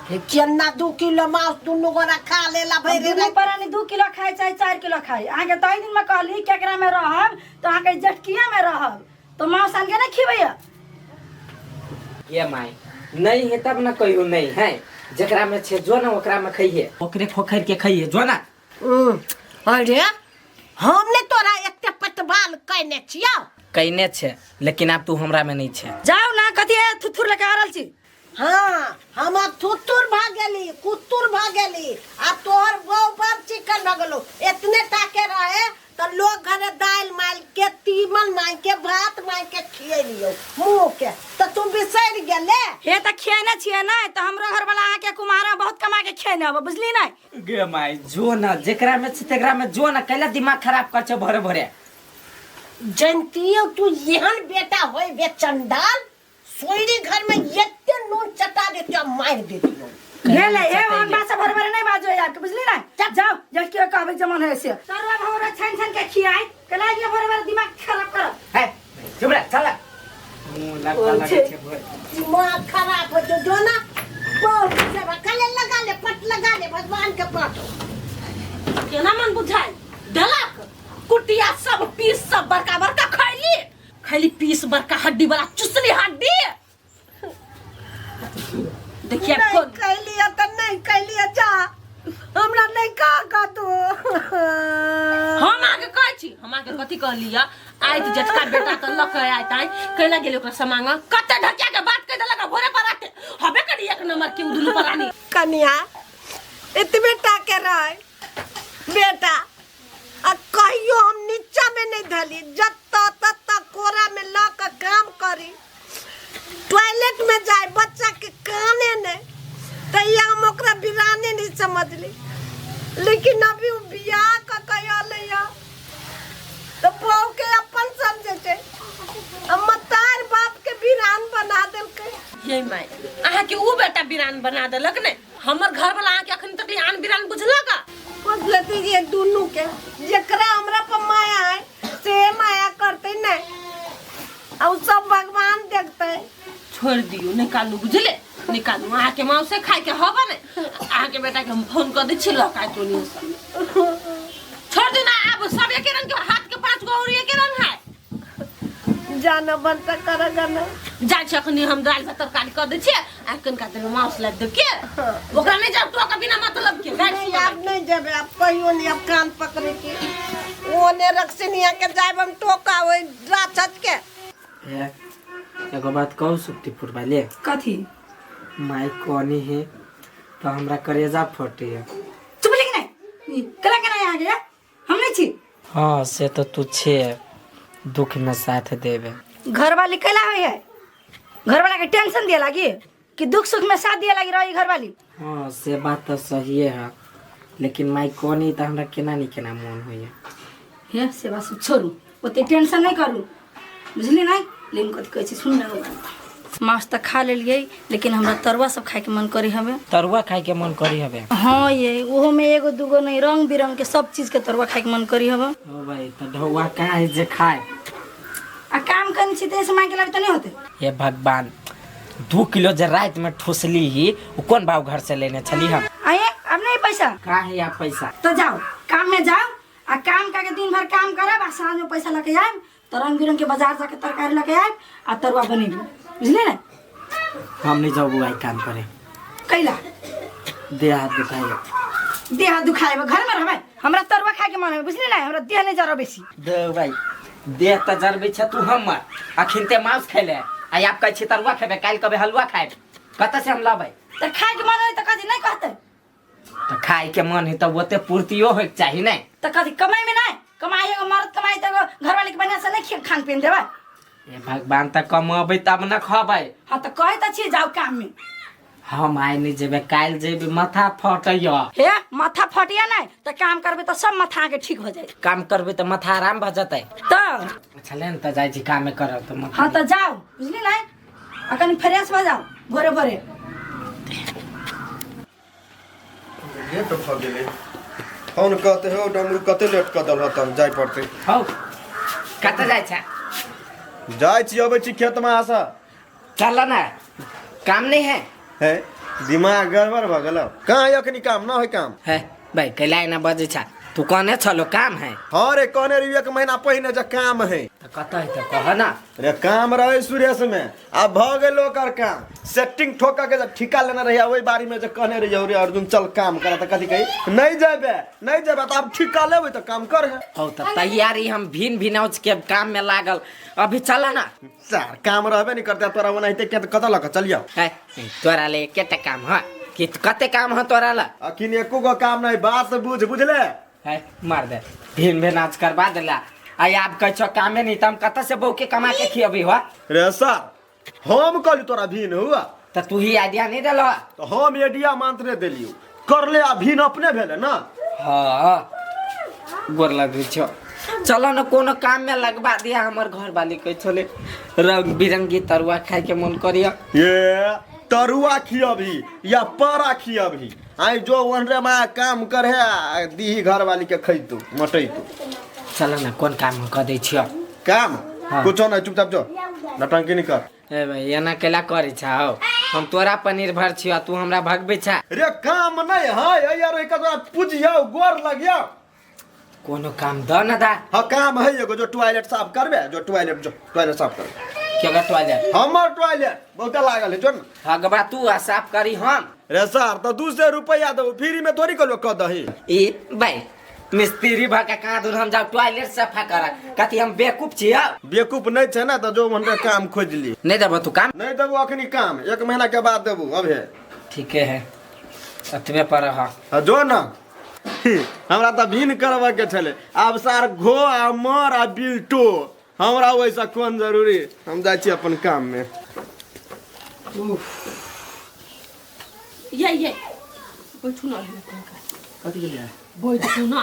हे केना 2 किलो मांस दुनू गोरा खा लेला भरि दुनू राति। प्राणी 2 किलो खाय चाहे 4 किलो खाय। अहाँके ताहि दिन में कहली केकरा में रहब तऽ अहाँके जटकिया में रहब तो मांस आन के नहीं खिबैया। ये माय नहीं है तब न कहियो नहीं है, जेकरा में छे जो ना ओकरा में खइहे, ओकरे खोखर के खइहे जो ना। अरे हमने तोरा एते पतबाल कइने छियौ। कइने छे लेकिन आब तू हमरा में नहीं छे। जाओ ना कथी है थुथुर लेके आ रहल छी। हाँ हम आब थुथुर भऽ गेली कुत्तुर भऽ गेली, आ तोहर बहू बड़ चिकन भऽ गेलौ। एतने टाके रहे तऽ लोग घरे दालि मालि के तीमन मांगि के भात मांगि के खिएलियौ मुँह के, तऽ तू बिसरि गेले। हे तऽ खिएने छियै ने तऽ हमरो घरवाला अहाँके कुमारा बहुत कमा के खिएने हबो, बुझली ने। गे माय जो ना जेकरा में छै तेकरा में जो ना, कैला दिमाग खराब कर छौ भरे भरे। जनतियो तू एहन बेटा होय बे चंडाल, सोयरी घर में एते नून चटा देतियो मारि देतियो। ले ले, ए हम बात से भर भरे नहीं बाजो यार के, बुझली ना। जाओ जब के कहबे जमन है से तरुआ भौरा छान छान के खियाई कला ये भर भरे दिमाग खराब कर। है चुप रह चल मुंह लगता लगे छे भर। दिमाग खराब हो जो जो ना बहुत सेवा कले लगा ले पट लगा ले भगवान के पाटो। केना मन बुझाय देलक कुटिया सब पीस सब बड़का बड़का खैली खैली पीस बड़का हड्डी वाला चुसली हड्डी। देखिए नहीं कौन कैलिया त नहीं कैलिया, जा हमरा नहीं कह का तू। हम आगे कहै छी, हम आगे कथी कहलिया आइ त जटका बेटा त ल के आइ ताइ कैला गेल ओकरा समांग कते ढकिया के बात कह देलक भोरे पर आते हबे करी एक नंबर के उ दुनू परानी। कनिया एतबे टाके रहे बेटा, आ कहियो हम नीचा में नहीं धली, जत्ता तत्ता कोरा में ल के काम करी, टॉयलेट में जाए बच्चा के काने नहीं तैया हम ओकरा बिराने नहीं समझली, लेकिन अभी उ बियाह क के तो बहू के अपन समझे छे, मतार बाप के बिरान बना देलकै। ये my अहाँ के उ बेटा बिरान बना देलक ने, हमर घर वाला अहाँ के अखन तक आन बिरान बुझलक? बुझलती ये दुनू के जेकरा हमरा पर माया है से माया करते नहीं, और सब भगवान देखते। छोड़ दियो निकालू बुझले, निकालू अहाँ के माँ से खाए के हबा ने, अहाँ के बेटा के हम फोन कर दै छी लकाय तो नहीं सब। छोड़ दियो ना, अब सब एके रंग के हाथ के 5 गो और एके रंग है। जाना बनता कर गाना जा छी अखनी हम दाल भात तरकारी कर दै छी आ कनका देर मांस लाबि देब के ओकरा नहीं जाब तो बिना मतलब के। नहीं आप नहीं जेबे, आप कहियो नहीं, आप कान पकड़े के ओने रक्षनिया के जाब हम टोका ओइ राक्षस के। एगो बात कहू सुक्तिपुर वाले? कथी? माई कोनी है तो हमरा करेजा फटे है। चुप लेकिन नहीं कला के नहीं आ गया हम नहीं छी। हाँ से तो तू छे दुख में साथ देवे। घर वाली कैला होई है, घर वाला के टेंशन दिया लागी कि दुख सुख में साथ दिया लागी रही घर वाली। हाँ से बात तो सही है, लेकिन माई कोनी तो हमरा केना नहीं केना मन होई है। हे से बात छोड़ू, ओते टेंशन नहीं करू बुझली नहीं। लेकिन कथी कहै छी सुन ना, माछ तऽ खा लेलियै लेकिन हमरा तरुआ सब खाए के मन करी हवे। तरुआ खाए के मन करी हवे? हाँ ये ओहो में एगो दूगो नहीं रंग बिरंग के सब चीज के तरुआ खाए के मन करी हवे। ओ भाई तो ढौआ कहाँ है जे खाए? आ काम करनी छी त ऐसे मांगे लागे त नहीं होते। हे भगवान 2 किलो जे रात में ठोसली ही वो कौन भाव घर से लेने छली हम? आये अब नहीं पैसा? कहाँ है आप पैसा? तो जाओ काम में जाओ आ काम करके दिन भर काम करब आ साँझ में पैसा लेके आयब तो रंग बिरंग के बाजार जाके तरकारी लेके आयब आ तरुआ बनेबी बुझले ना। हम नहीं जाऊ बुआई काम करे। कैला? देह हाथ दुखाए। देह हाथ दुखाए घर में रहबै, हमरा तरुआ खाए के मन है बुझली ना, हमरा देह नहीं जरब बेसी। दे भाई देह त जरबै छ तू हमर, अखिन ते मांस खेले आ आप कहै छी तरुआ खेबै, काल्हि कहबै हलुआ खाएब, कतऽ से हम लाबै? त खाए के मन है त कथी नहीं कहतै? त खाए के मन है त ओते पूर्तियो होय के चाही नहीं। त कथी कमाई में नहीं, कमाई एगो मर्द कमाई त एगो घरवाली के बढ़िया से नहीं खान पीन देबै। ए भगवान, तऽ कमबै तब ने खबै। हाँ तऽ कहै तऽ छी जाउ काम में। हम आइ नहि जेबै, काल्हि जेबै, माथा फटैया। हे माथा फटिया नहीं तऽ काम करबै तऽ सब माथा अहाँके ठीक हो जाए। काम करबै तऽ माथा आराम भऽ जेतै। तऽ छलै ने तऽ जाइ छी कामे करब तऽ माथा। हाँ तऽ जाउ, बुझली नहीं, आ कनि फ्रेश भऽ जाउ भोरे भोरे। लेट भऽ गेलै। फोन कहते हो डमरू कते लेट कऽ देलह, तब जाय पड़तै। हौ, कतऽ जाइ छै? जाइ छी, अबै छी खेतमे आशा। चल ना, काम नहीं है। है दिमाग गड़बड़ भऽ गेल कहाँ? अखनी काम न है काम। है भाई, कैला एना बजै छ? तू कहने छलो काम है। हाँ रे, कहने रहियो एक महीना पहिने जे काम है। तऽ कतऽ है तऽ कह ना। रे काम रहे सुरेश में, आब भऽ गेल ओकर काम सेटिंग ठोका के। जब ठिका लेने रहिए ओहि बारी में जे कहने रहिए रे अर्जुन चल काम कर, तऽ कथी कही नहीं जेबे नहीं जेबे, तऽ आब ठिका लेबै तऽ काम कर है। हौ तऽ तैयारी हम भिन भिनौज के काम में लागल, अभी चल ना। सर काम रहबे नहीं करते तोरा ओनाहिते के कतऽ लऽ कऽ चलियौ? है तोरा ले एकेटा काम है कि कते काम है तोरा ला? अखिन एको गो काम नहीं, बात बुझ, बुझले? है मार दे, भिन भिनाज करवा देला। आई आब कहै छौ कामे नहीं, तऽ हम कतऽ से बहू के कमा के खियबी हो? रे सर, हम कहली तोरा भीन हुआ? तऽ तू ही आइडिया नहीं देलह। तऽ हम आइडिया मात्र देलियौ, करले आ भीन अपने भेले ना। हाँ गोर लगै छौ, चलो न कोनो काम में लगवा दिया। हमर घर वाली कहै छलै रंग बिरंगी तरुआ खाय के मन करिया। ये तरुआ खियबही या पारा खियबही? आई जो वनरे मा काम करे आ दीही घर वाली के खैतू मटैतू। चलो न, कोन काम कऽ दै छियौ? काम? हाँ। कुछो नहीं, चुपचाप जो, नटंकी नहीं कर। ए भाई, एना केला करै छा हौ? हम तोरा पर निर्भर छियौ, तू हमरा भगबै छा। रे काम नहीं है यार, एक तोरा पूजियौ गोर लगियौ। कोनो काम द न दा। हाँ काम है एगो, जो टॉयलेट साफ करबे, जो टॉयलेट, जो टॉयलेट साफ करबे। केकर टॉयलेट? हमर टॉयलेट बहुते लागल है, जो न। हगबा तू आ साफ करी हम? रे सर तो 200 रुपया देबो, फ्री में थोड़ी कहलो कह दही। ई भाई मिस्त्री भऽ के कहाँ दूर हम जाउ टॉयलेट सफा कर? कथी हम बेवकूफ छियौ? बेवकूफ नहीं छै ना तऽ जो हमरा काम खोज ली। नहीं देबो तू काम? नहीं देबो अखनी काम, एक महीना के बाद देबो अबे। ठीके है, अतबे पर रह। हाँ, जो ना, हमरा तऽ भीन करबऽ के छलै, आब सार घो आ मर आ बिल्टो, हमरा ओहिसँ कोन जरूरी, हम जाइ छी अपन काम में। ये बैठू ना। कथी के लिए? बैठू ना।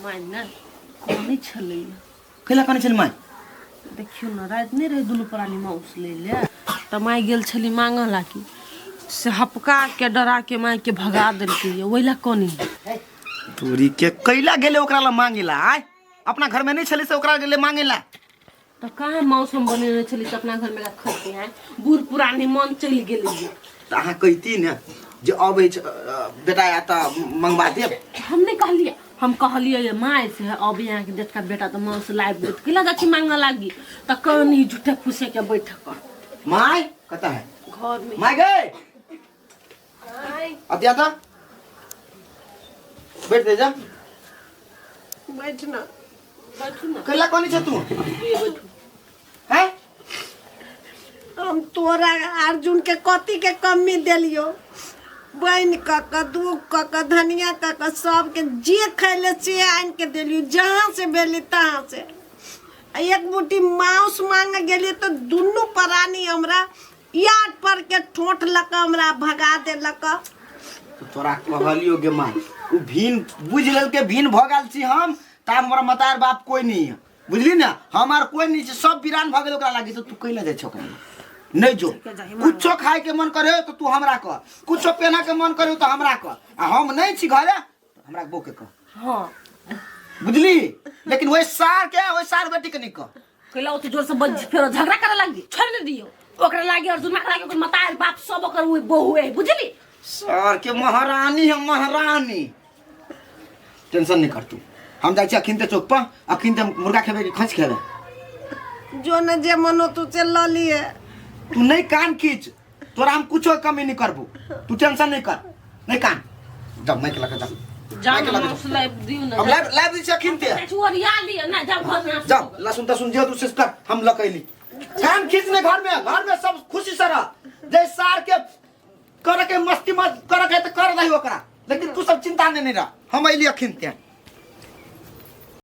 माय ने कहने छलै। कैला कहने छलै माय? देखियौ ने, राति नहि रहै दुनू प्राणी माउस लै ले तऽ माय गेल छली मांगऽ लागी, से हपका के डरा के माय के भगा देलकै, ओहि ला कनी। तोरी के, कैला गेले ओकरा ला मांगेला? आय अपना घर में नहीं छलै से ओकरा गेले मांगेला? तऽ कहाँ माउस हम बनेने छली तऽ अपना घरमे खैते हैं, बूढ़ पुरानी मन चलि गेलै। तऽ अहाँ कहिती ने जे अबै छै बेटा आयत तऽ मंगवा देब। हम नहि कहलियै, हम कहलियै ये माय से अब यहाँ के जेठका बेटा तऽ माउस लाबि देत, कैला जाइ छी मांगऽ लागी, तऽ कनी झूठे फूसे के बैठ कऽ। माय कतऽ है? घर में। माय गए अब दिया था, बैठ दे जा। बैठ ना। बैठू ना। कैला कहनी छै तू? बैठू। हैं? हम तोरा अर्जुन के कथी के कमी देलियो? बनि कऽ कऽ दूध कऽ कऽ धनिया कऽ कऽ सबके जे खैले से आनि के देलियो, जहाँ से भेलै तहाँ से। आ एक मुट्ठी मांस मांगे गेलियै तऽ दुनू प्राणी हमरा याद पर के ठोंठ लऽ कऽ हमरा भगा देलक। तो तोरा कहलियो गे माँ, उ भीन बुझ लेलके, भीन भऽ गेल छी हम तऽ आब हमरा मतार बाप कोई नहीं है, बुझली ने, हमार कोई नहीं छै, सब वीरान भऽ गेल ओकरा लागी। तऽ तू कैला जाइ छौ ओकरा लग? नहीं जो, कुछो खाए के मन करे तो तू हमरा कह, कुछो पहना के मन करे तो हमरा कह, आ हम नहीं छी घरे तऽ हमरा बो के कह। हाँ। बुझली? लेकिन वही सार के, वही सार बेटी के नहीं कह। कैला ओते जोर से बज फेरो झगड़ा करे लागी? छोड़ ने दियो ओकरा लागी, अर्जुन लागी ओकर मतार बाप सब ओकर ओइ बहू है, बुझली? सर के महारानी है महारानी, टेंशन नहीं कर तू। हम जाइ छी अखिनते चौक पर, अखिनते मुर्गा खेबै कि खस खेबै? जो न जे मनो तू से लऽ लिए। तू नहीं कान खींच, तोरा हम कुछो कमी नहीं करबो, तू टेंशन नहीं कर, नहीं कान जाओ, माइक लगा जाओ। जाओ। माइक लगा। मांस लाबि दियो ने। हम लाइव लाइव दै छी अखिनते। ओरिया लिअ ना, जाओ घर में। जाओ, लहसुन तहसुन जे तू से कर, हम लकैली। कान खींच ने, घर में, घर में सब खुशी से रह, जे सार के कर के मस्ती मत कर के तो कर दही ओकरा, लेकिन तू सब चिंता नहीं, नहीं रह, हम अइली अखिनते।